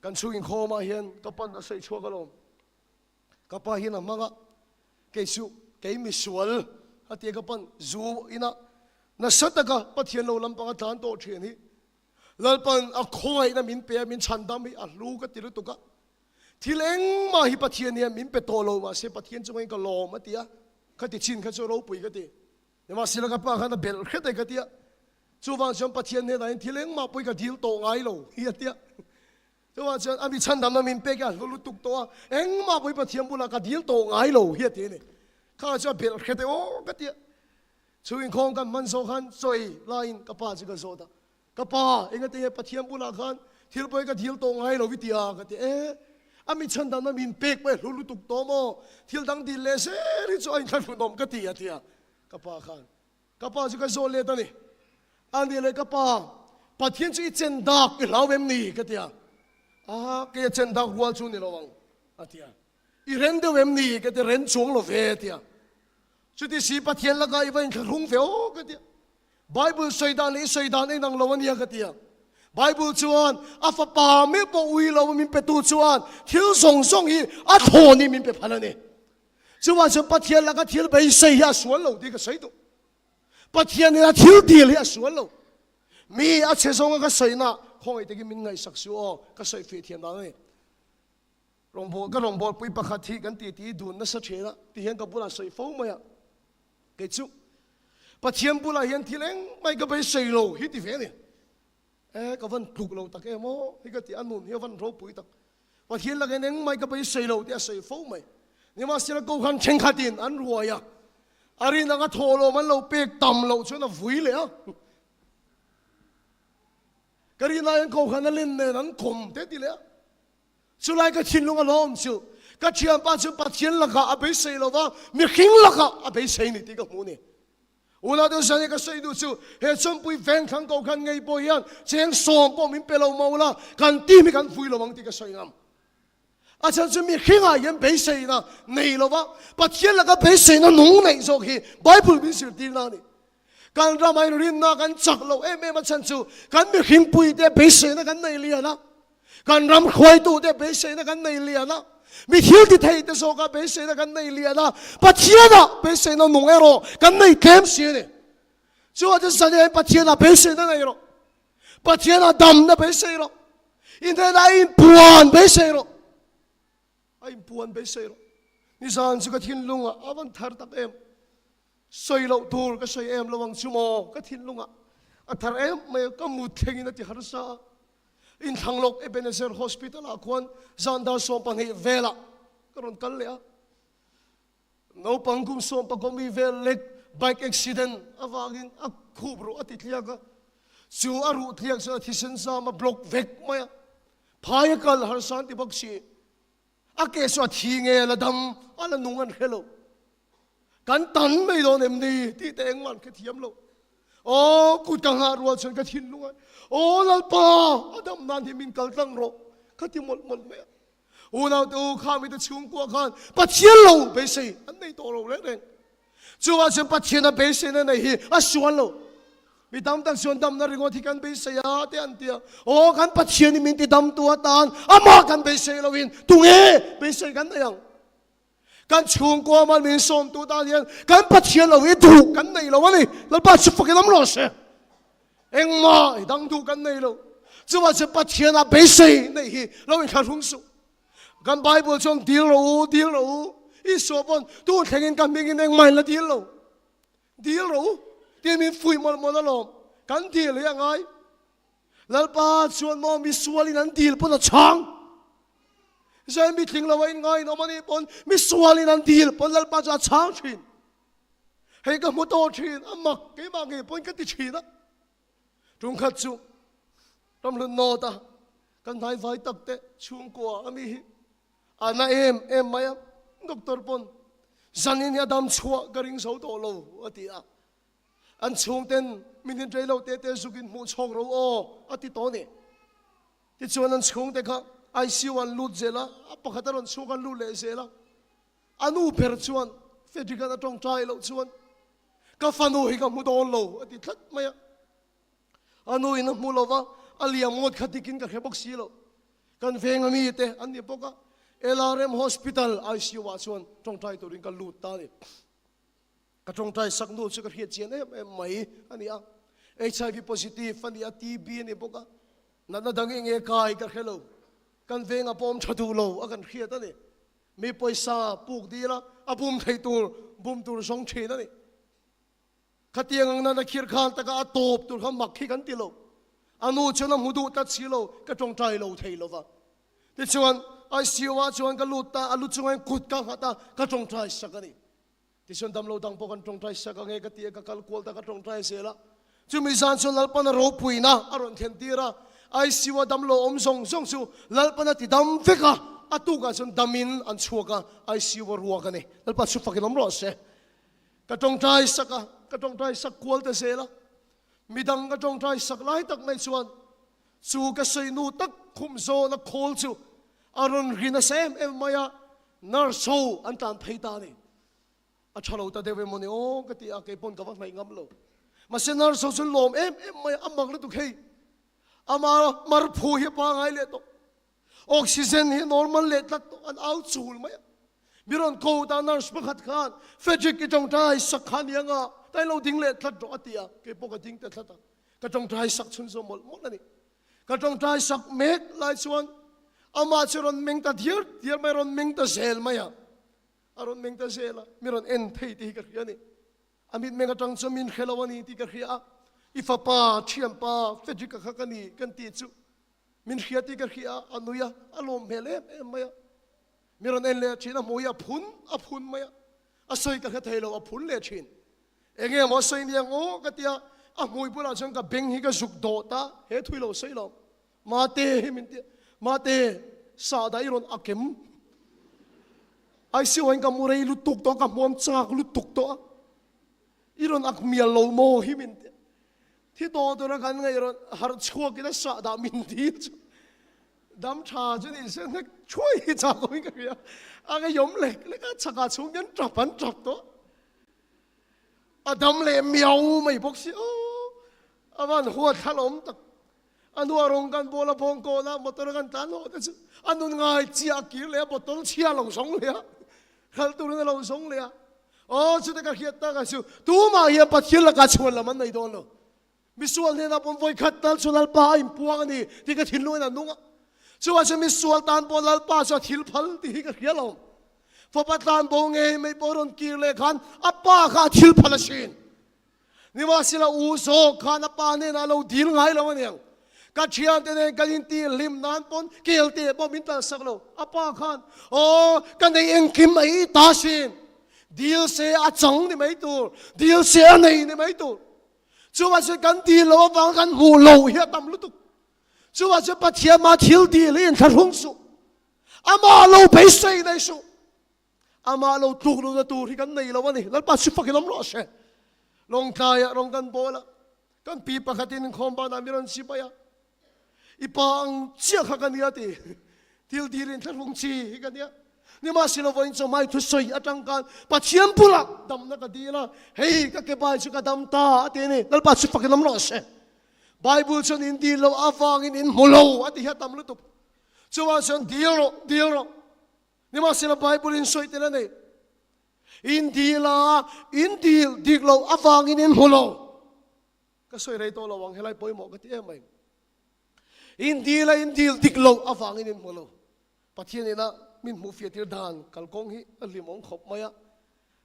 Speaker 1: Kan chhung inkhawmah hian ka pan a sawi chhuak alawm. Ka pa hian a hmang a, kei chu kei misual a tia ka pan zu ina nasa taka Pathian lo lampang a tlan tawh thian hi Lalpan a khawngaihna min pe a, min chhan dam hi a hlu ka ti lutuk a. Thil engmah hi Pathian hian min pe tawh lo mahse Pathian chungin ka lawm a ti a, khati chin kha chu ropui ka ti. Nimahsela ka pa khan a belh hret e ka ti a, chuvang chuan Pathian hnenah hian thil engmah pawh hi ka dil tawh ngai lo hi a ti a. Chuvang chuan a mi chhandamna min pek a hlu lutuk tawh a, engmah pawh hi Pathian bulah ka dil tawh ngai lo hi a ti a ni. Kha chuan a belh hret e aw ka ti a. Chhung inkhawm kan hman zawh khan chawi laiin ka pa chu ka zawt a, Ka pa, engati nge Pathian bulah khan thil pawh hi ka dil tawh ngai lo i ti a? Ka ti e. A mi chhandamna min pek pawh i hlu lutuk tawh maw? Thil dang dil leh zel hi chu a inthlahrunawm ka ti a ti a. Ka pa khan ka pa chu ka zawt let a ni. A nih leh ka pa, Pathian chu i chen dak i hlau em ni? Ka ti a. A, kei a chen dak rual chu ni lo ang a ti a. I ren deuh em ni? Ka ti, ren chuang lo ve a ti a. Chuti si Pathian lakah i va inthlahrung ve aw ka ti a. Bible sawi dan leh i sawi dan a inang lo a nia ka ti a. Bible chuan a fapa meuh pawh ui lo a min petu chuan thil zawng zawng hi a thlawn in min pe phal a ni. Chuvang chuan Pathian laka thil beisei hi a sual lo tih ka sawi duh. Pathian ina thil dil hi a sual lo. Mi a chhe zawnga ka sawina khawngaih takin min ngaihsak suh aw, ka sawi fih thiam dan a ni. Rawngbâwl, ka rawngbâwlpui pakhat hi kan titi dun nasa ṭhin a, ti hian ka bulah sawi fo mai a. Kei chu Pathian bulah hian thil engmah ka beisei lo hi ti ve a ni. E, ka van tluk lo tak em aw hi ka ti, a nun hi a van ropui tak. Pathian lakin engmah ka beisei lo tih a sawi fo mai. Nimahsela Kohhran thenkhatin an ruai a, a rin anga thawhlawm an lo pek tam loh chuan a vui leh a. Ka rin aiin Kohhran a len nen an kawm te ti leh a. Chulai ka thinlung a lawm chu ka thianpa chu Pathian lakah a beisei lo va, mihring lakah a beisei ni tih ka hmu a ni. Unau Zane ka sawi duh chu he chawmpui vengthlang ko khan ngei pawh hian cheng sawm pawh min pe lo mo la, kan team hi kan vui lo ang tih ka sawi ngam. A chhan chu mihringah hian beiseina nei lo va, Pathian laka beiseina nung neih zawk hi Bible min zirtirna a ni. Kan ramah in rinna kan chak lo em em a chhan chu kan mihringpuite beiseina kan nei lian a. Kan ram hruaitute beiseina kan nei lian a, mi thil ti theite zawka beiseina kan nei lian a, Pathianah beiseina nung erawh kan nei tlem si a ni. Chuan chu zaniain Pathianah beiseina nei rawh. Pathianah damna beisei rawh. I hnenah a inpuan beisei rawh. A inpuan beisei rawh. Nizan chu ka thinlungah a van thar tak em. Sawi loh tur ka sawi em lo ang chu maw ka thinlungah a thar em mai a, ka mut thlengin a ti harsa a. Inthlang lawk Ebenezer Hospital ah khuan zan dar 12 velah ka rawn kal leh a. Naupang kum sawmpakaw mi vel lek bike accident avangin a khup ruh a ti tliak a. Chu a ruh tliak chuan a thisen zam a block vek mai a. Phai a kal harsa an ti bawk si. A ke chu a thi nge a la dam a la nung an hre lo. Kan tan mai dawn em ni tih te engmah an hrethiam lo. Aw kut ka nghah rual chuan ka thinlung a, Aw Lalpa, a dam nan hi min kal tlang rawh ka ti mawlh mawlh mai a. Unaute u, kha mite chhungkua khan Pathian lo beisei an nei tawh lo reng reng. Chuvang chuan Pathian a beiseina nei hi a sual lo. Mi tam tak chuan damna ringawt hi kan beisei a te an ti a. Aw kan Pathian hi min ti damtu atan amah kan beisei loin tunge beisei kan nei ang? Kan chhungkua mal min sawmtu tan hian kan Pathian lo hi duh kan nei lo a ni. Lalpa chu fakin awm rawh se. Engmah hi dang duh kan nei lo. Chuvang chuan Pathian a beisei neih hi lo inthlahrung suh. Kan Bible chuan dil rawh u, dil rawh u. Isua pawn tun thlengin ka hmingin engmah in la dil lo. Dil rawh u tih min fuih mawlh mawlh alawm. Kan dil hi a ngai. Lalpa chuan maw misualin an dil pawn a chhang. Zai mi tling lo a in ngaiin awm a nih pawn misualin an dil pawn Lalpa chu a chhang thin. Hei ka hmu tawh thin, a mak keimah ngei pawn ka ti thin a. Tungkhat chu ramhlun nawt a kan hnaivai tak te chhungkua a mi hi a na em em mai a, doctor pawn zanin hi a dam chhuah ka ring zo tawh lo a ti a. An chhungten min in rei lo te te zuk in hmuh chhawk ro aw a ti tawh a ni. Tichuan an chhungte kha ICU an lut zel a, a pakhat a rawn chhung an lut leh zel a. A nu ber chuan Frederick-a'n a tawngtai loh chuan ka fanu hi ka hmu dawn lo a ti tlat mai a. A nu in a hmu lo va, a liam ngawt kha dikin ka hre bawk si lo. Kan veng a mi te an ni bawk a, LRM Hospital ICU ah chuan tawngtai turin ka lut ta a ni. Ka tawngtai sak nu chu ka hriat chian em em mai a ni a. HIV positive a ni a, TB a ni bawk a. Natna dang eng nge kai ka hre lo. Kan venga pawm tha duh lo a kan hriat a ni. Mi pawisa puk dil a, a bum thei tur bum tur zawng thin a ni. Khatiang ang nana khir khan taka a tawp tur kha mak hi kan ti lo. A nu chuan a hmu duh tlat si lo, ka tawngtai lo thei lo va. Tichuan, ICU ah chuan ka lut ta, a lu chungah hian kut ka nghat a, ka tawngtai sak a ni. Tichuan damlo dang pawh kan tawngtai sak ange ka ti a, ka kal kual ta ka tawngtai zel a. Chumi zan chuan Lalpana ropuina a rawn thlen tir a, ICU a damlo awm zawng zawng chu Lalpana ti dam vek a, a tukah chuan damin an chhuak a, ICU a ruak a ni. Lalpa chu fakin awm rawh se. Ka tawngtai sak a, ka tawngtai sak kual ta zel a. Midang ka tawngtai sak lai tak mai chuan chu ka sawi nu tak khum zawn a khawl chu a rawn ri nasa em em mai a, nurse ho an tlan phei ta a ni. A tha lo ta deuh em maw ni aw ka ti a, kei pawn ka va hnaih ngam lo. Mahse nurse ho chu lawm em em mai a, a mak lutuk hei. Ama marphu hi a pangai leh tawh. Oxygen hi normal leh tlat tawh, an au chul mai a. Mi rawn ko ta nurse pakhat khan, Frederick i tawngtai sak kha ni anga, ta in lo ding leh tlat rawh a ti a, kei pawh ka ding ta tlat a. Ka tawngtai sak chhun zawm mawlh mawlh a ni. Ka tawngtai sak mek lai chuan amah chu rawn meng ta diar diar mai, rawn meng ta zel mai a. A rawn meng ta zel a, mi rawn en thei tih hi ka hria a ni. A mitmeng atang chuan min hre lo a ni tih ka hria a, i fapa, thianpa Frederick-a kha ka ni kan tih chu min hria tih ka hria a, a nui a, a lawm hmel em em mai a. Mi rawn en leh thin, a hmui a phun a phun mai a, a sawi ka hre thei lo, a phun leh thin. Enge maw a sawi nia ngaw ka ti a, a hmui bulah chuan ka beng hi ka zuk dawt a, he thui lo sawi lo. Mate hi min ti a, Mate, sahdah i rawn ak em? ICU ah hian ka mu rei lutuk tawh a, ka hmuam chak lutuk tawh a, i rawn ak mial lo maw hi min ti a. Thi tawh tura kan ngaih rawn harh chhuak ila sahdah min dil chu dam tha chu ni se hnek thuai hi chak awmin ka hria. A ngeiawm lek lek a, chakah chhung hian tap an tap tawh. A dam leh miau mai bawk si aw, a van huat thla awm tak. A hnuah rawng kan bawl a bawng kawn a, motor a kan tlan haw te chu a nun ngai chiah a kir leh a, bottle chhia a lo zawng leh a, hralh turin a lo zawng leh a. Aw chute ka hriat tak a chu tumah hian Pathian lakah chhuan lam an nei dawn lo. Misual hnenah pawh vawi khat tal chu Lalpa a inpuang a ni tih ka thinlungin a nung a. Chuvang chuan misual tan pawh Lalpa chu a thil phal tih hi ka hria lo. Fapa tlan bo ngei mai pawh rawn kir leh khan a pa kha a thil phal asin. Nimahsela u zawk khan a pa hnenah a lo dil ngai lo aniang. Ka thiante nen kan intih hlim nan pawn kelte pawh min talsak lo. A pa khan, Aw, ka nei engkim a i ta sin. Dil se a chang ni mai tur, dil se a nei ni mai tur. Chuvah chuan kan dil loh avang kan hmuh loh hi a tam lutuk. Chuvah chuan Pathian mah thil dil hi inthlahrung suh. Amah lo beisei nei suh. Amah lo tluk lohna tur hi kan nei lo a ni. Lalpa chu fakin awm rawh se. Lawngtlaiah rawng kan bawl a, kan pi pakhatin inkhawm banah mi rawn sipai a, i pa ang chiah kha ka nia ti. Thil dilin thlahrung chi hi ka nia. Nimahsela vawiin chawhmai thusawi atang khan Pathian bulah damna ka dil a, hei ka ke bai chu ka dam ta a ti a ni. Lalpa chu fakin awm rawh se. Bible chuan in dil loh avangin in hmu lo a ti hi a tam lutuk. Chuvang chuan dil rawh, dil rawh. Nimahsela Bible in sawi tel a nei. In dil a, in dil dik loh avangin in hmu lo. Ka sawi rei tawh lo ang, helai pawimawh ka ti em mai. In dil a, in dil dik loh avangin in hmu lo. Pathian ina min hmuh fiah tir dan kalkawng hi a hlimawm khawp mai a.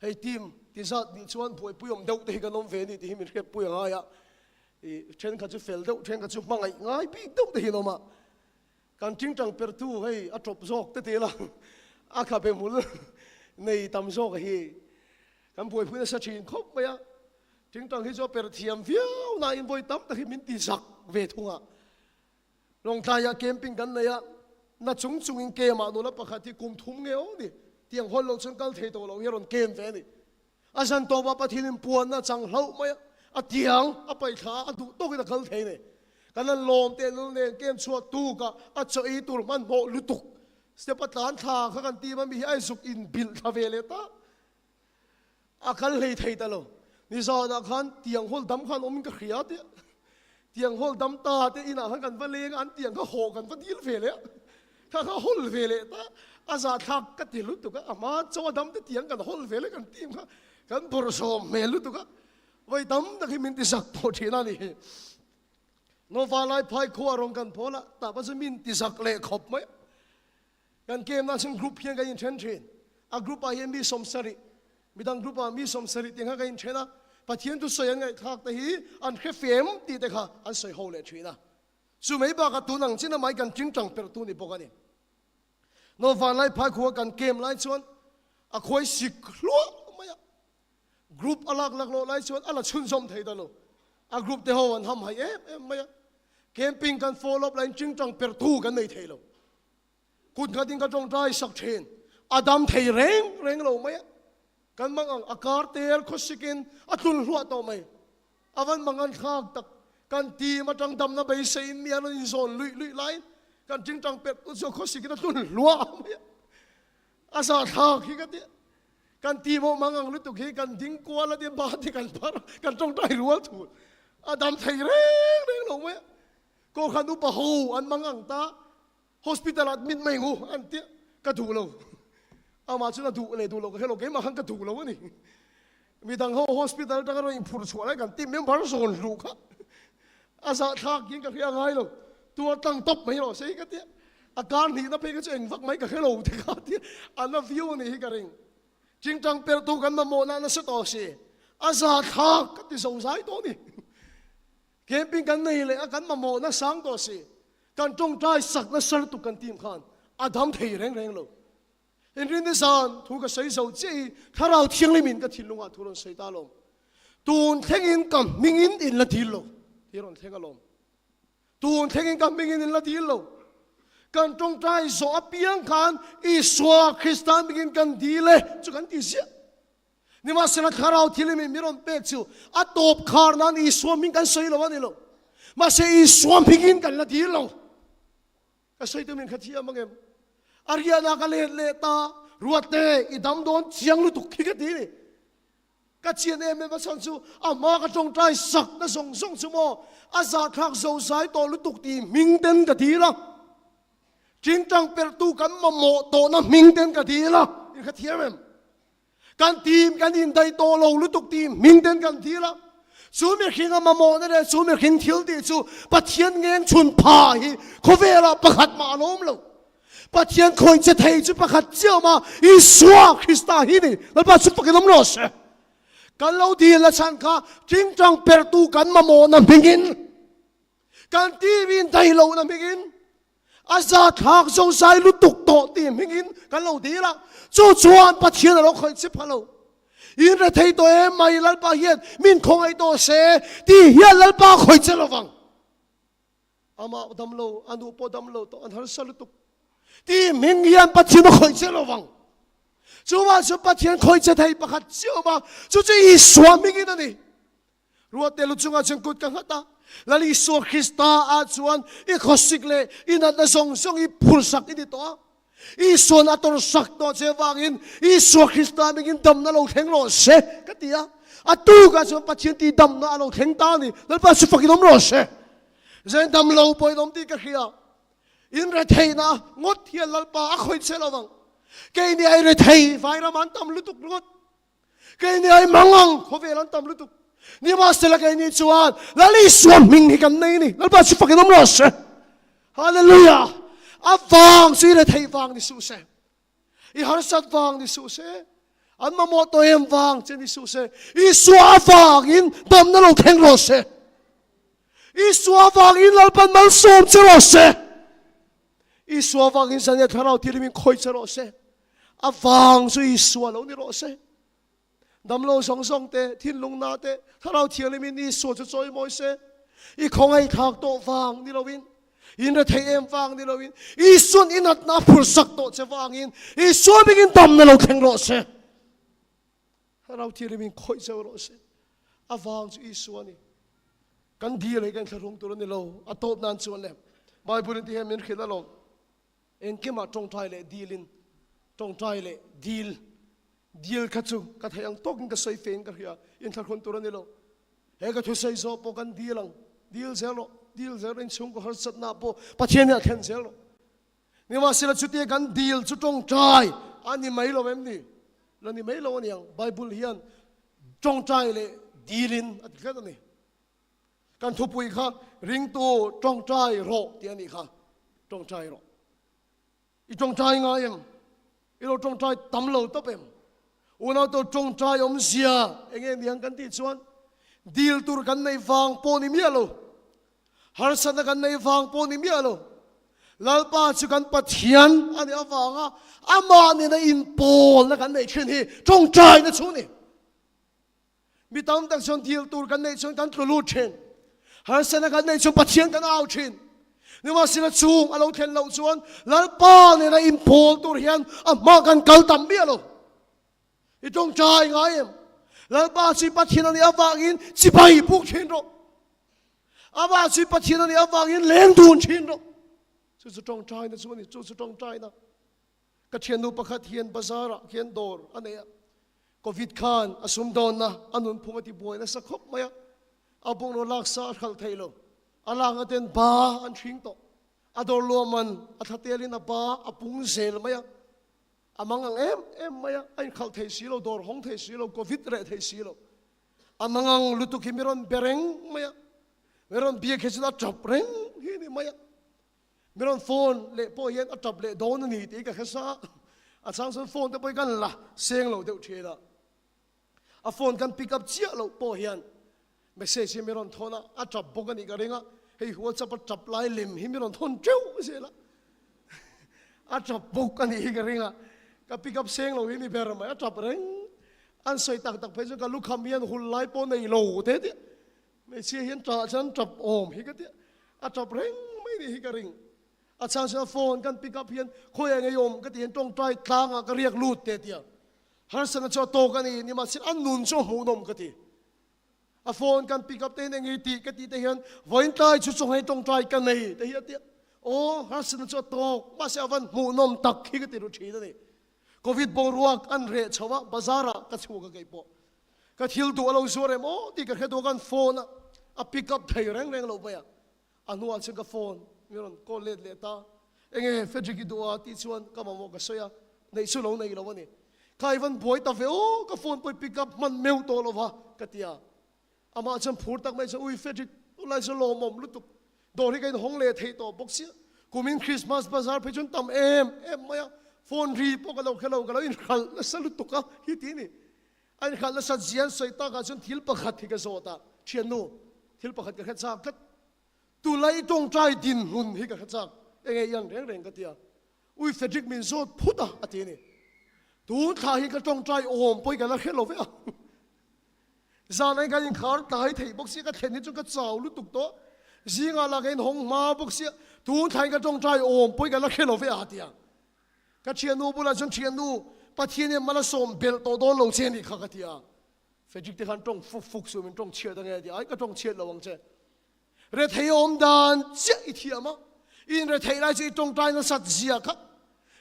Speaker 1: Hei team ti zat nih chuan buaipui awm deuh te hi kan awm ve a ni tih hi min hriatpui a ngai a. I thenkhat chu fel deuh, thenkhat chu hmangaih ngai bik deuh te hi an awm a. Kan tingtang pertu hei a tawp zawk te ti ila a khabe hmul nei tam zawk hi kan buaipui nasa thin khawp mai a. Tingtang hi chu a per thiam viau nain vawi tam tak hi min ti zak ve thung a. Lawngtlaiah camping kan nei a, na chung chungin camp ah nula pakhat hi kum thum nge aw ni tiang hawl lo chuan kal thei tawh lo hi a rawn camp ve a ni. A zan tawpah Pathian in puanna a chang hlauh mai a, a tiang a paih thla a, a duh tawkin a kal thei nei. Kan han lawm teh lul nen kem chhuak tukah a chaw ei tur hmanhmawh lutuk. Step a tlan thla kha kan tim a, mi hi a zuk in bilh thla ve leh ta. A kal hlei thei ta lo. Nizanah khan tiang hawl dam khan awmin ka hria tia. Tiang hawl dam ta te inah khan kan va leng a, an tiang kha haw kan va dil ve leh a. Kha kha hawl ve leh ta, a zahthlak ka ti lutuk a, a hma chaw a dam te tiang kan hawl ve leh kan team kha kan bawrhsawm hmel lutuk a, vawi tam tak hi min ti zak tawh thin a ni. Nova lai phai khua rawng kan phawl a, tah pawh chu min ti zak leh khawp mai a. Kan camp na chuan group hian kan inthen thin. A group ah hian mi 70, midang group ah mi 70 tih kha kan inthen a. Pathian thusawi an ngaihthlak te hi an hre fem tih te kha an sawi ho leh thin a. Chu mai bakah tun ang chin a mai kan tingtang perh tu ni bawk a ni. Naw vanlai phai khua kan camp lai chuan a khuai sik hluah mai a. Group a lak laklawh lai chuan a la chhunzawm thei ta lo. A group te ho an ham hai em em mai a. Camping kan follow up laiin tingtang perh tu kan nei thei lo. Kut nghatin ka tawngtai sak thin. A dam thei reng reng lo mai a. Kan mang ang a kar tel khawsikin a tlun hluah tawh mai. A van mang an thlak tak. Kan team atang damna beiseiin mi an rawn inzawn luih luih laiin kan tingtang pet tu chu khawsikin a tlun hluah mai a. A zahthlak hi ka ti. Kan team ho mang ang lutuk hi kan ding kual a tia ban hi kan phar a, kan tawngtai rual thul. A dam thei reng reng lo mai a. Kohhran upa ho an mang ang ta. Hospital ah admit mai ngu an tia ka duh lo. Amah chuan a duh leh duh lo ka hre lo, keimah khan ka duh lo a ni. Midang ho hospital atanga rawn inphurh chhuah lai kan team member zawn hluh kha a zahthlak in ka hria ngai lo. Tuar tlang tawp mai rawh se hi ka tia. A kar hnihna phei kha chu eng vak mai ka hre lo te kha tia a na viau a ni hi ka ring. Tingtang perhtu kan mamawhna nasa tawh si. A zahthlak ka ti zo zai tawh a ni. Camping kan nei leh a kan mamawhna sang tawh si. Kan tawngtai sak nasa lutuk kan team khan a dam thei reng reng lo. Inrinni zan thu ka sawi zo chiah hi Thlarau Thianghlim in ka thinlungah thu rawn sawi ta alawm. Tun thlengin ka hmingin in la dil lo tih rawn thleng alawm. Tun thlengin ka hmingin in la dil lo. Kan tawngtai zawh apiang khan Isua Krista hmingin kan dil e chu kan ti ziah. Nimahsela Thlarau Thianghlim in mi rawn pek chu a tawp khar nan Isua hming kan sawi lo a ni lo. Mahse Isua hmingin kan la dil lo. Ka sawi tu min kha thiam ang em? A riahna ka let leh ta, Ruatte i dam dawn chiang lutuk hi ka ti ni. Ka chian em em a chhan chu a hma ka tawngtai sakna zawng zawng chu maw a zahthlak zozai tawh lutuk tih hming ten ka dil a. Tingtang perhtu kan mamawh tawhna hming ten ka dil a, in kha thiam em? Kan team kan indaih tawh lo lutuk tih hming ten kan dil a, chu mihring a mamawhna leh chu mihring thil tih chu Pathian ngeng chhun pha hi khawvelah pakhat mah a lawm lo. Pathian khawih che thei chu pakhat chiah awm a, Isua Krista hi ni. Lalpa chu fakin awm rawh se. Kan lo dil na chhan kha tingtang perhtu kan mamawhna hmingin, kan team indaih lohna hmingin, A zathlak zozai lutuk tawh tih hmingin kan lo dil a, chu chuan Pathian a lo khawih che pha lo. In rethei tawh em mai Lalpa hian min khawngaih tawh se tih hian Lalpa a khawih che lovang. Amah dam lo, a nu pawh dam lo tawh, an harsa lutuk tih hming hian Pathian a khawih che lovang. Chuvang chuan Pathian khawih che thei pakhat chiah awm a, chu chu Isua hmingin a ni. Ruatte lu chungah chuan kut ka nghat a, Lal Isua Krista ah chuan i khawsik leh i natna zawng zawng i phursak i ni tawh a. Isua'n a tawrhsak tawh che vangin Isua Krista mingin damna lo thleng rawh se ka ti a. A tukah chuan Pathian tih damna a lo thleng ta a ni. Lalpa chu fakin awm rawh se. Zain dam lo pawhin awm tih ka hria. In retheihna ngawt hian Lalpa a khawih che lo vang. Keini ai rethei vairam an tam lutuk ringawt. Keini ai mangang khawvel an tam lutuk. Nimahsela keini chuan Lal Isua hming hi kan nei ni. Lalpa chu fakin awm rawh se. Hallelujah! A vang chu i retheih vang ni suh se. I harsat vang ni suh se. An mamawh tawh em vang che ni suh se. Isua avangin damna lo thleng rawh se. Isua avangin Lalpan malsawm che rawh se. Isua avangin zan thlarau tilimin khawih che rawh se. A vang chu Isua lo ni rawh se. Damlo zawng zawng te, thinlung na te, Thlarau Thianghlimin Isua chu chawi mawi se. I khawngaih thlak tawh vang ni loin, in rethei em vang ni loin, Isuan i natna a phursak tawh che vangin Isua mingin damna lo thleng rawh se. Thlarau Thianghlimin khawih cheu rawh se. A vang chu Isua a ni. Kan dil hi kan thlahrung tur a ni lo. A tawp nan chuan le Bible in ti hian min hrilh alawm. Engkimah tawngtai leh dilin tawngtai leh dil dil kha chu ka theih ang tawkin ka sawi fein ka hria, inthlahrun tur a ni lo. He ka thusawi zawh pawh kan dil ang, dil zel rawh, dil zel rawh, inchhungkaw harsatna pawh Pathian hian a thlen zel rawh. Nimahsela chutia kan dil chu tawngtai a ni mai lo em ni? La ni mai lo a niang, Bible hian tawngtai leh dilin a ti tlat a ni. Kan thupui kha ringtu tawngtai rawh tih a nih kha, tawngtai rawh. I tawngtai ngai em? I lo tawngtai tam lo tawp em? Unau to tawngtai awmzia enge niang kan tih chuan dil tur kan nei vang pawh ni miah lo, harsatna kan nei vang pawh ni miah lo, Lalpa chu kan Pathian a nih avanga amah nena inpawlna kan neih thin hi tawngtaina chu a ni. Mi tam tak chuan dil tur kan neih chuan kan tlu lut thin. Harsatna kan neih chuan Pathian kan au thin. Nimahsela chung a lo thlen loh chuan Lalpa nena inpawl tur hian a hma kan kal tam miah lo. I tawngtai ngai em? Lalpa chu Pathian a nih avangin chibai buk thin rawh. Amah chu Pathian a nih avangin leng dun thin rawh. Chu chu tawngtaina chu a ni, chu chu tawngtaina. Ka thiannu pakhat hian bazar ah khian dawr a nei a, Covid khan a sumdawnna a nunphung a ti buai nasa khawp mai a, a bungraw laksa a hralh thei lo, a lakna ten ba an hring tawh, a dawr luah man a thla telin a ba a pung zel mai a, a mang ang em em mai a, a inkhalh thei si lo, dawr hawng thei si lo, Covid reh thei si lo, a mang ang lutuk hi mi rawn be reng mai a, mi rawn biak hi chuan a tap reng hi a ni mai a. Mi rawn phone leh pawh hian a tap leh dawn a ni tih ka hre sa a, a chang chuan phone te pawh hi kan la seng lo deuh thin a, a phone kan pick up chiah loh pawh hian message hi mi rawn thawn a, a tap bawk a nih ka ring a, hei WhatsApp a tap lai lem hi mi rawn thawn teuh zel a, a tap bawk a nih hi ka ring a, ka pick up seng lo hi ni ber mai, a tap reng, an sawi tak tak phei chuan ka lukham hian hul lai pawh nei lo te tih. Hmeichhia hian ṭah chuan ṭap awm hi ka tia, a ṭap reng mai nih hi ka ring. A chhan chuan phone kan pick up hian khawiah ngei awm ka ti hian tawngtai tlangah ka riak lut te tia. Harsatna chu a tawk a ni, nimahse a nun chu a hmuhnawm ka ti. A phone kan pick up te hian engei tih ka tih te hian vawiin tlai chu chaw nghei tawngtai ka nei te hi a tia. Aw, harsatna chu a tawk, mahse a van hmuhnawm tak hi ka ti ru ṭhin a ni. Covid boruak an reh chho a, bazar ah ka chhuak a keipawh. Ka thil duh a lo zuar em aw tih ka hre duh a, kan phone a a pick up thei reng reng lo mai a, a hnuah chuan ka phone min rawn call let leh ta, enge Frederick i duh a tih chuan ka mamawh ka sawi a, neih chu lo nei lo a ni, kha i van buai ta ve aw ka phone pawh i pick up hman meuh tawh lo va ka ti a, amah chuan phur tak mai chuan ui Frederick tunlai chu lawmawm lutuk, dawr hi ka inhawng leh theih tawh bawk sia, kumin Christmas bazar phei chuan tam em em mai a, phone ri pawh ka lo hre lo ka lo inhralh nasa lutuk a hi ti a ni. A inhralh nasat zia an sawi takah chuan thil pakhat hi ka zawt a, Thiannu, thil pakhat ka hre chak tlat. Tunlai i tawngtai dinhmun hi ka hre chak, enge i ang reng reng ka ti a. Ui Frederick min zawt phut a, a ti a ni. Tun thla hi ka tawngtai awm pawh hi ka la hre lo ve a. Zanah hi kan inkhar tlai theih bawk sia, ka thlen hi chu ka chau lutuk tawh. Zingah lah ka inhawng hma bawk sia, tun thla hi ka tawngtai awm pawh hi ka la hre lo ve a, a ti a. Ka thiannu bulah chuan thiannu, Pathian hian mal a sawm belh tawh dawn lo che anih kha ka ti a. Frederick te khan tawng fuk fuk suh min tawng chhiat ange a ti a, ai ka tawng chhiat lo ang che. Rethei awm dan chiah i thiam a, i inretheih lai chu i tawngtai nasat zia kha.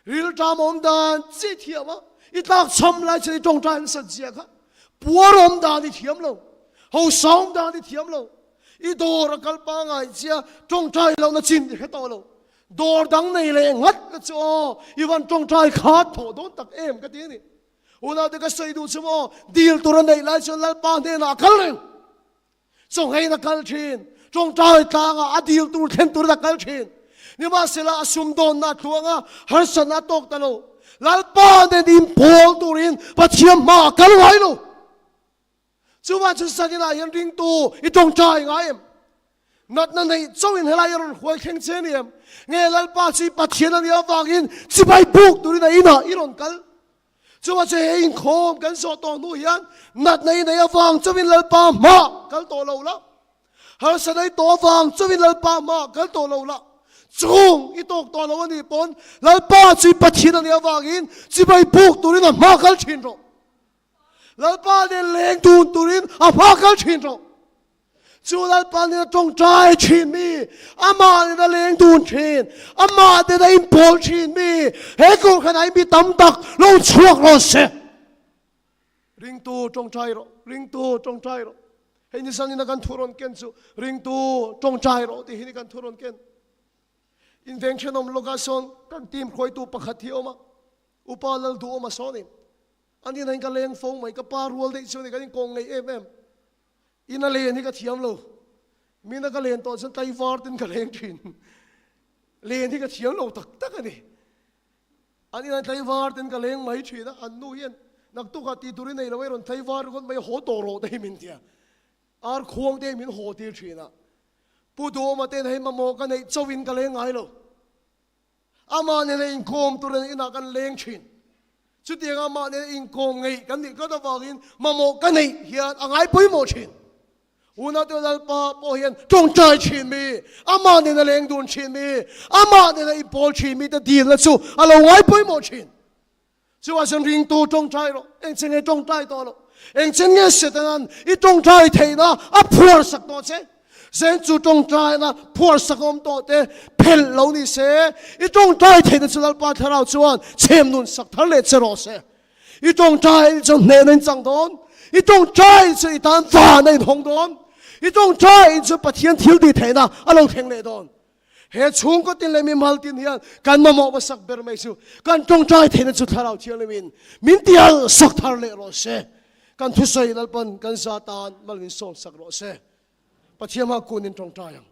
Speaker 1: Rilṭam awm dan chiah i thiam a, i tlakchham lai chuan i tawngtai nasat zia kha. Puar awm dan i thiam lo, hausa awm dan i thiam lo, i dawr a kal pangai chia tawngtai lohna chin i hre tawh lo. Dawr dang nei leh ngat na chu aw, i van tawngtai khat thawh dawn tak em ka ti a ni. Unaute ka sawi duh chu maw, dil tur a neih lai chuan Lalpa hnenah a kal reng. Chawnghein a kal thin, tawngtai tlangah a dil tur thlen turin a kal thin. Nimahsela a sumdawnna a tluang a, harsatna a tawk ta lo. Lalpa nen inpawl turin Pathian hmaah a kal ngai lo. Chuvang chu zaninah hian ringtu i tawngtai ngai em? Natna neih chauhin helai i rawn huai thleng che ni em? Nge Lalpa chu i Pathian a nih avangin chibai buk turin a inah i rawn kal? Chuvang chu he inkhawm kan zawh tawh hnu hian natna i neih avang chauhin Lalpa hmah kal tawh lo la. Harsatna i tawh avang chauhin Lalpa hmah kal tawh lo la. Chung i tawk tawh lo a nih pawn Lalpa chu i Pathian a nih avangin chibai buk turin a hma kal thin rawh. Lalpa nen leng dun turin a hma kal thin rawh. Chu Lalpa nen a tawngtai thin mi, amah nen a leng dun thin, amah nen a inpawl thin mi, he kohhranah hi mi tam tak lo chhuak rawh se. Ringtu tawngtai rawh, ringtu tawngtai rawh. Hei ni zanin a kan thu rawn ken chu ringtu tawngtai rawh tih hi ni kan thu rawn ken. Inveng thenawm lawkah sawn kan team hruaitu pakhat hi a awm a, Upa Lalduhawma sawnin An inah in ka leng fo mai, ka pa rual daih chu a ni, kan inkawng ngei em em. Ina len hi ka thiam lo, mina ka len tawh chuan tlaivar ten ka leng thin. Len hi ka thiam lo tak tak a ni. An inah tlaivar ten ka leng mai thin a, an nu hian naktukah tih tur i nei lo e rawn tlaivar ringawt mai haw tawh rawh te hi min ti a, ar khuang te hi min haw tir thin a. Pu Duhawma ten hei mamawh ka neih chauhin ka leng ngai lo. Amah nena inkawm turin inah kan leng thin. Chutianga amah nena inkawm ngeih kan nih tlat avangin mamawh ka neih hian a ngai pawimawh thin. Unaute Lalpa pawh hian tawngtai thin mi, amah nena leng dun thin mi, amah nena inpawl thin mite dilna chu a lo ngai pawimawh thin. Chuvah chuan ringtu tawngtai rawh, engchen nge tawngtai tawh loh? Engchen nge Setanan i tawngtai theihna a phuar sak tawh che? Zen chu tawngtaina phuar sak awm tawh te phelh lo ni se, i tawngtai theihna chu Lalpa Thlarau chuan chhem nun sak thar leh che rawh se. I tawngtai chu hnehna in chang dawn, i tawngtai chu i tan van a inhawng dawn, i tawngtai chu Pathian thil tih theihna a lo thleng leh dawn. He chhungkaw tin leh mimal tin hian kan mamawh hmasak ber mai chu kan tawngtai theihna chu Thlarau Thianghlimin min tial sak thar leh rawh se. Kan thusawi Lalpan kan za tan mal min sawn sak rawh se. Pathian hma kun in tawngtai ang.